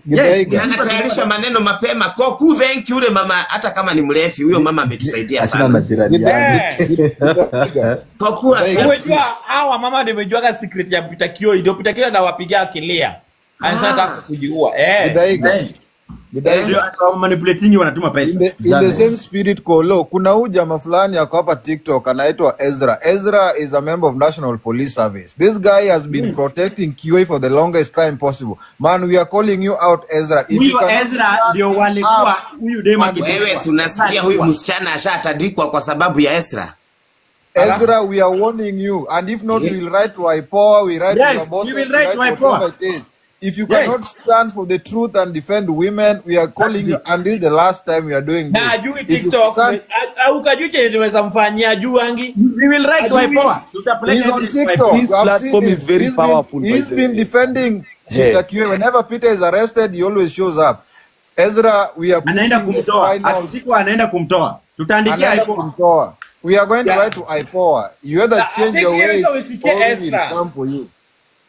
Yes, Na anatayarisha maneno mapema. Koku, thank you yule mama, hata kama ni mrefi huyo mama ametusaidia Achana sana. na jirani yangu. Koku has helped Umejua us. hawa mama ndio wamejuaga secret ya Peter Kioi, ndio Peter Kioi anawapigia akilia. Anasema anataka kujiua. Eh. Ndio manipulating wanatuma pesa. In the same spirit Kolo, kuna huyu jamaa fulani ako hapa TikTok anaitwa Ezra. Ezra is a member of National Police Service. This guy has been protecting Kioi for the longest time possible. Man, we are calling you out Ezra. If you Huyo cannot Ezra ndio walikuwa huyu dema Wewe si unasikia huyu msichana ashatandikwa kwa sababu ya Ezra. Ezra, we are warning you, and if not, we'll write to IPOA, we write Yes, to your bosses, we will we write write to IPOA. whatever it is. If you Yes. cannot stand for the truth and defend women, we are calling you, and this is the last time we are doing Na this. ajui If you TikTok, can't, au kajui chenye tumeweza mfanyia ajui angi. We will write to Ajui. IPOA. Tutapeleka he's on evidence to TikTok. IPOA. This I've seen platform him. is very He's been, powerful by he's the been way. defending Hey. Peter Kioi. Whenever Peter is arrested, he always shows up. Ezra, we are Anaenda putting the kumtoa. final Akishikwa anaenda kumtoa. Tutaandikia anaenda IPOA. kumtoa. We are going to Yeah. write to IPOA. You either I change think your hiyo ways ndio ifikie or we will Ezra. come for you.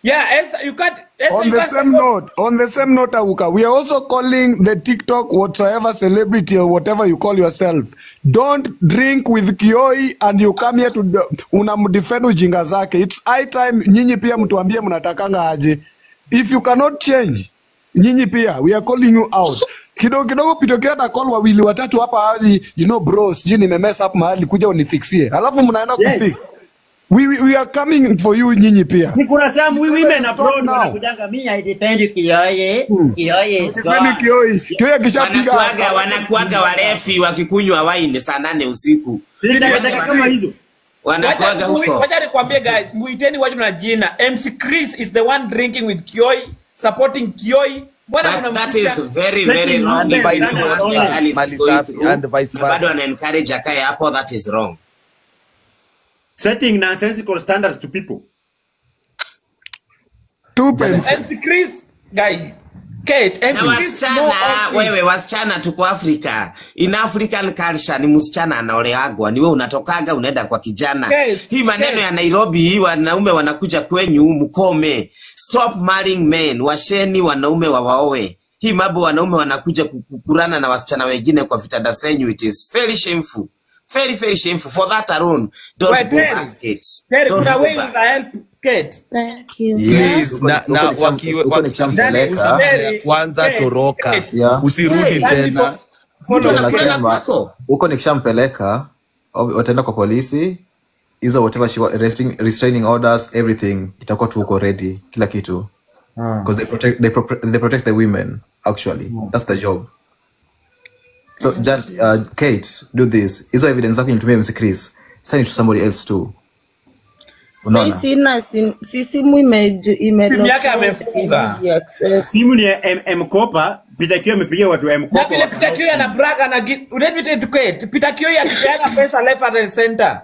Yeah, Ezra, you can't Ezra, On you the can't same support note, on the same note, Awuka, we are also calling the TikTok whatsoever celebrity or whatever you call yourself. Don't drink with Kioi and you come here to unamdefend ujinga zake. It's high time nyinyi pia mtuambie mnatakanga aje. If you cannot change, nyinyi pia we are calling you out. Kidogo kidogo Peter Kioi ata call wawili watatu hapa aje, you know bro, sijui nimemess up mahali kuja unifixie. Alafu mnaenda Yes. kufix. We are coming for you nyinyi pia. Si kuna some It's better women you talk abroad now. wanakujanga me I defend Kioi. Kioi is Defend gone. Kioi. Kioi akishapiga Wanakuaga walefi wakikunywa wine saa 8 usiku. Zile takataka kama hizo. Wanakuaga huko. Wacha nikwambie guys, muiteni watu na jina. MC Chris is the one drinking with Kioi, supporting Kioi. Mbona But that mnamshika? is very very Setting wrong. And If you vice know what the versa. girl is Mali going safi through, and vice na bado versa. ana encourage akae hapo, that is wrong. Setting nonsensical standards to people. Two pence. MC Chris, guy, Kate, Na MC Chris know wasichana all this. wewe, wasichana tuko Afrika. In African culture ni msichana anaoleagwa, ni wewe unatokaga unaenda kwa kijana. Kate, Hii maneno Kate. ya Nairobi, hii wanaume wanakuja kwenyu, mkome. Stop marrying men, washeni wanaume wawaoe. Hii mambo wanaume wanakuja kukurana na wasichana wengine kwa vitanda zenyu, it is very shameful. Very very shameful. For that alone, don't Wait, go Terry. back, Kate. Terry, Don't kuna go way back. una help Kate. Thank you. Yes, Please huko na na huko wakikugusa nikishampeleka mara ya Terry, kwanza Kate, toroka. Kate. yeah. Usirudi Hey, That tena. before mtu follow. Ndio anakulala nasema kwako. huko nikishampeleka wataenda kwa polisi hizo whatever she restraining orders everything itakuwa tu huko ready kila kitu because they protect the women actually that's the job so Jan, Kate do this hizo evidence zako nitumie MC Chris send it to somebody else too Sai unaona sina si simu Simu yake imelokiwa amefunga. siwezi access. Simu ni M-Kopa, Peter Kioi amepigia watu wa Na M-Kopa vile Peter Kioi ana brag ana let me tell you Kate, Peter Kioi akipeana pesa left and center.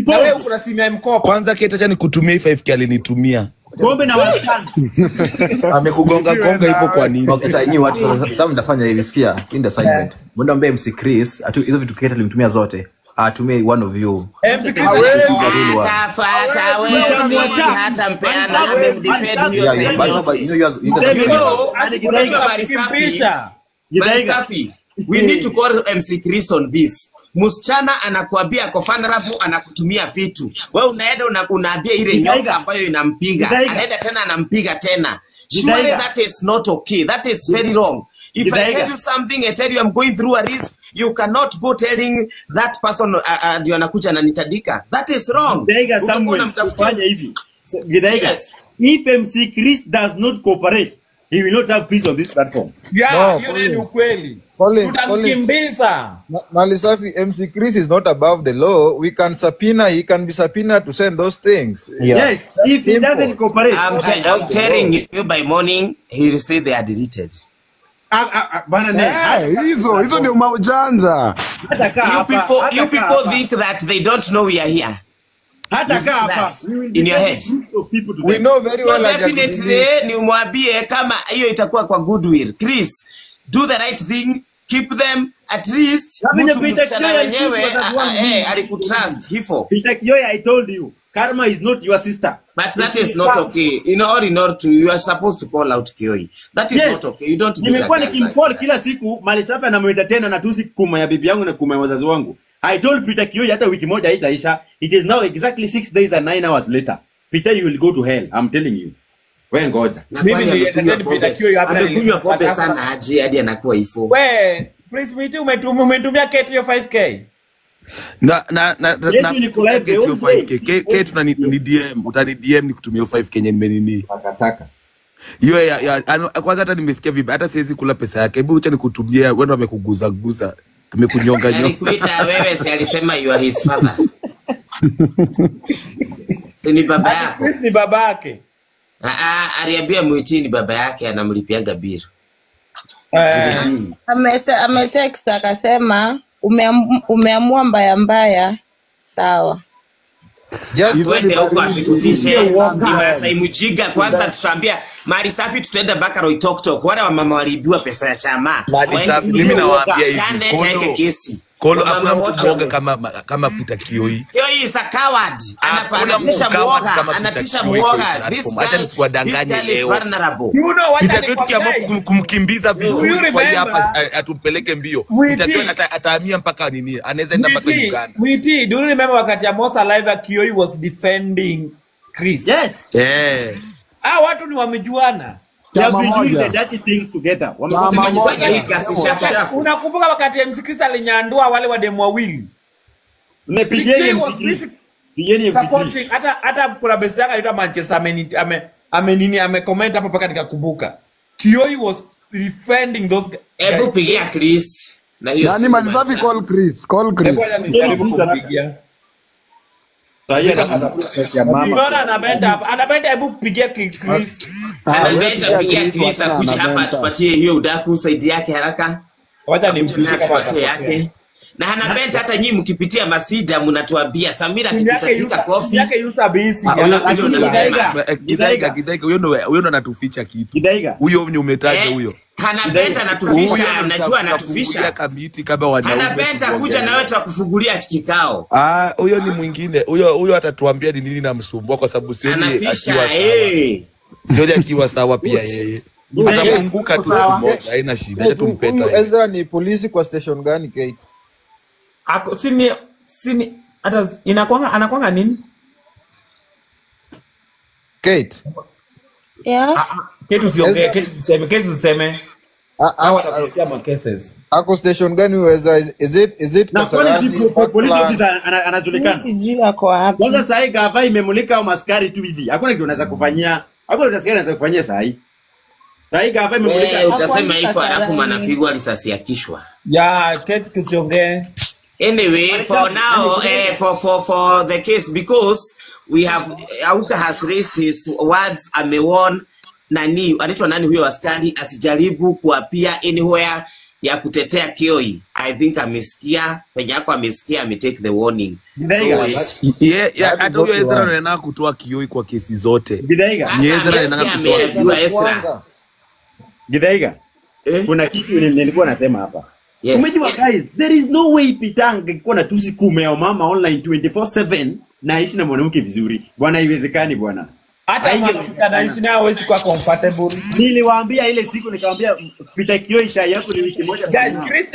Na wewe uko na simu ya mkopo. Kwanza Kate, acha nikutumie hii 5K alinitumia. Pombe na wasichana. Amekugonga gonga hivyo kwa nini? Okay, sasa nyinyi watu sasa mtafanya hivi, sikia, in the assignment. Mwende ambie MC Chris atu hizo vitu Kate alimtumia zote, atumie one of you. MC Chris He's a real one. Hata hawezi hata mpeana amemdefend huyo Yeah, yeah, time but no, but yote. you know you guys You are know, unajua Mali Safi, we need to call MC Chris on this. Msichana anakuambia ako vulnerable, anakutumia vitu. Wewe unaenda unaambia ile nyoka ambayo inampiga. Githaiga. Anaenda tena anampiga tena. Surely that is not okay. That is very wrong. If I tell you something, I tell you I'm going through a risk, you cannot go telling that person ndio anakuja na nitadika. That is wrong. Githaiga, Samuel, ufanye hivi. Githaiga, Yes. if MC Chris does not cooperate, he will not have peace on this platform. Yeah, No, hiyo ni ukweli. Collins, Tutamkimbiza. Malisafi, MC Chris is not above the law. We can subpoena, he can be subpoenaed to send those things. Yeah. Yes, if he doesn't cooperate. I'm telling you by morning, he will say they are deleted. Hizo hizo ndio maujanja. You people think that they don't know we are here. Hata kaa hapa. In your head. We know very well. So definitely ni umwambie kama hiyo itakuwa kwa goodwill. Chris, do the right thing, keep them at least mtu msichana wenyewe alikutrust hivyo. Peter Kioi, I told you, karma is not your sister. But that is not okay. In all to you are supposed to call out Kioi. That is not okay. You don't. Nimekuwa nikimcall kila siku, Malisafi anamuita tena na tusi kuma ya bibi yangu na kuma ya wazazi wangu. I told Peter Kioi hata wiki moja haitaisha. It is now exactly 6 days and 9 hours later. Peter, you will go to hell. I'm telling you. Wewe ngoja. Mimi nilientertain Peter Kioi hapa. Amekunywa pombe sana aje hadi anakuwa hivyo. Wewe, Prince Mwiti umetumia Kate hiyo 5k. Na Kate hiyo 5k. Kate unani DM, utani DM nikutumie 5k yenye nimenini. Takataka. Hiyo ya kwanza hata nimesikia vibaya, hata siwezi kula pesa yake. Hebu acha nikutumie, wewe ndo amekuguza guza. Amekunyonga nyonga. Alikuita wewe, si alisema you are his father. Si ni baba yako. Chris ni baba yake. Aliambia Mwiti ni baba yake anamlipianga bill. Ametext akasema umeamua mbaya mbaya, sawa. Twende huko asikutishe. Ni Masai Mjiga kwanza tutaambia Mali Safi tutaenda mpaka Roytokitok. Wale wamama waliibiwa pesa ya chama. Mali Safi mimi nawaambia hivi. Chane kesi. Kolo hakuna mtu mwoga kama Peter Kioi. Kioi is a coward. Anatisha mwoga, anatisha mwoga. This guy, sikuwadanganye leo. You know what, Peter Kioi tukiamua kumkimbiza vizuri kwa hii hapa atumpeleke mbio. Peter Kioi atahamia mpaka nini? Anaweza enda mpaka Uganda. Mwiti, do you remember wakati Amosa live Kioi was defending Chris? Yes. Eh. Ah, watu ni wamejuana. They have been doing the dirty things together. Unakumbuka wakati MC Chris alinyandua wale wademu wawili? Pigeni MC Chris. Pigeni MC Chris. Hata kuna best yake anaitwa Manchester ame amecomment hapo mpaka nikakumbuka. Kioi was defending those guys. Hebu pigia Chris. Na hiyo. Nani Malisafi, call Chris. Call Chris. Hebu kumpigia. Mbona anapenda hapa? Anapenda, hebu pigia Chris. Anapenda pigia Chris akuje hapa atupatie hiyo udaku saidi yake haraka. Wacha nimpigie kama atupatie yake. Na anapenda hata nyinyi mkipitia masida mnatuambia Samira akikutatika kofi. Yake yusa bisi. Githaiga huyo ndo anatuficha kitu. Huyo mwenye umetaja huyo. Anapenda anatufisha, unajua anatufisha. Kamiti kama wanaume. Anapenda kuja na wewe tukufungulia kikao. Ah, huyo ni mwingine. Huyo atatuambia ni nini namsumbua kwa sababu sioni akiwa sawa. Sioni akiwa sawa pia yeye. Atafunguka tu siku moja, haina shida. Acha tumpeta. Ezra ni polisi kwa station gani Kate? Ako sini hata inakuanga anakuanga nini? Kate. Yeah. Kate usiongee, Kate useme. Hawa watakuletea ma cases. Ako station gani uweza? Is it Kasarani? Police officer anajulikana. Sijui ako wapi. Kwanza sasa hii gava imemulika au maskari tu hivi. Hakuna kitu unaweza kufanyia. Hakuna kitu askari anaweza kufanyia sasa hii. Sasa hii gava imemulika. Utasema hivyo alafu manapigwa risasi ya kishwa. Yeah, Kate usiongee. Anyway, for now, for the case, because we have Auka has raised his words, amewarn nani, anaitwa nani huyo askari asijaribu kuapia anywhere ya kutetea Kioi. I think amesikia, penye yako amesikia, ame take the warning. So, yeah, hata huyo Ezra anaenda kutoa Kioi kwa kesi zote. Githaiga. Ezra anaenda kutoa Ezra. Githaiga. Kuna kitu nilikuwa nasema hapa. Yes. Umejua guys, there is no way Peter angekuwa na tusi kume ya mama online 24/7 na aishi na mwanamke vizuri. Bwana, haiwezekani bwana. Hata mwanamke anaishi naye hawezi kuwa comfortable. Niliwaambia ile siku nikamwambia Peter Kioi chai yako ni wiki moja. Guys, Chris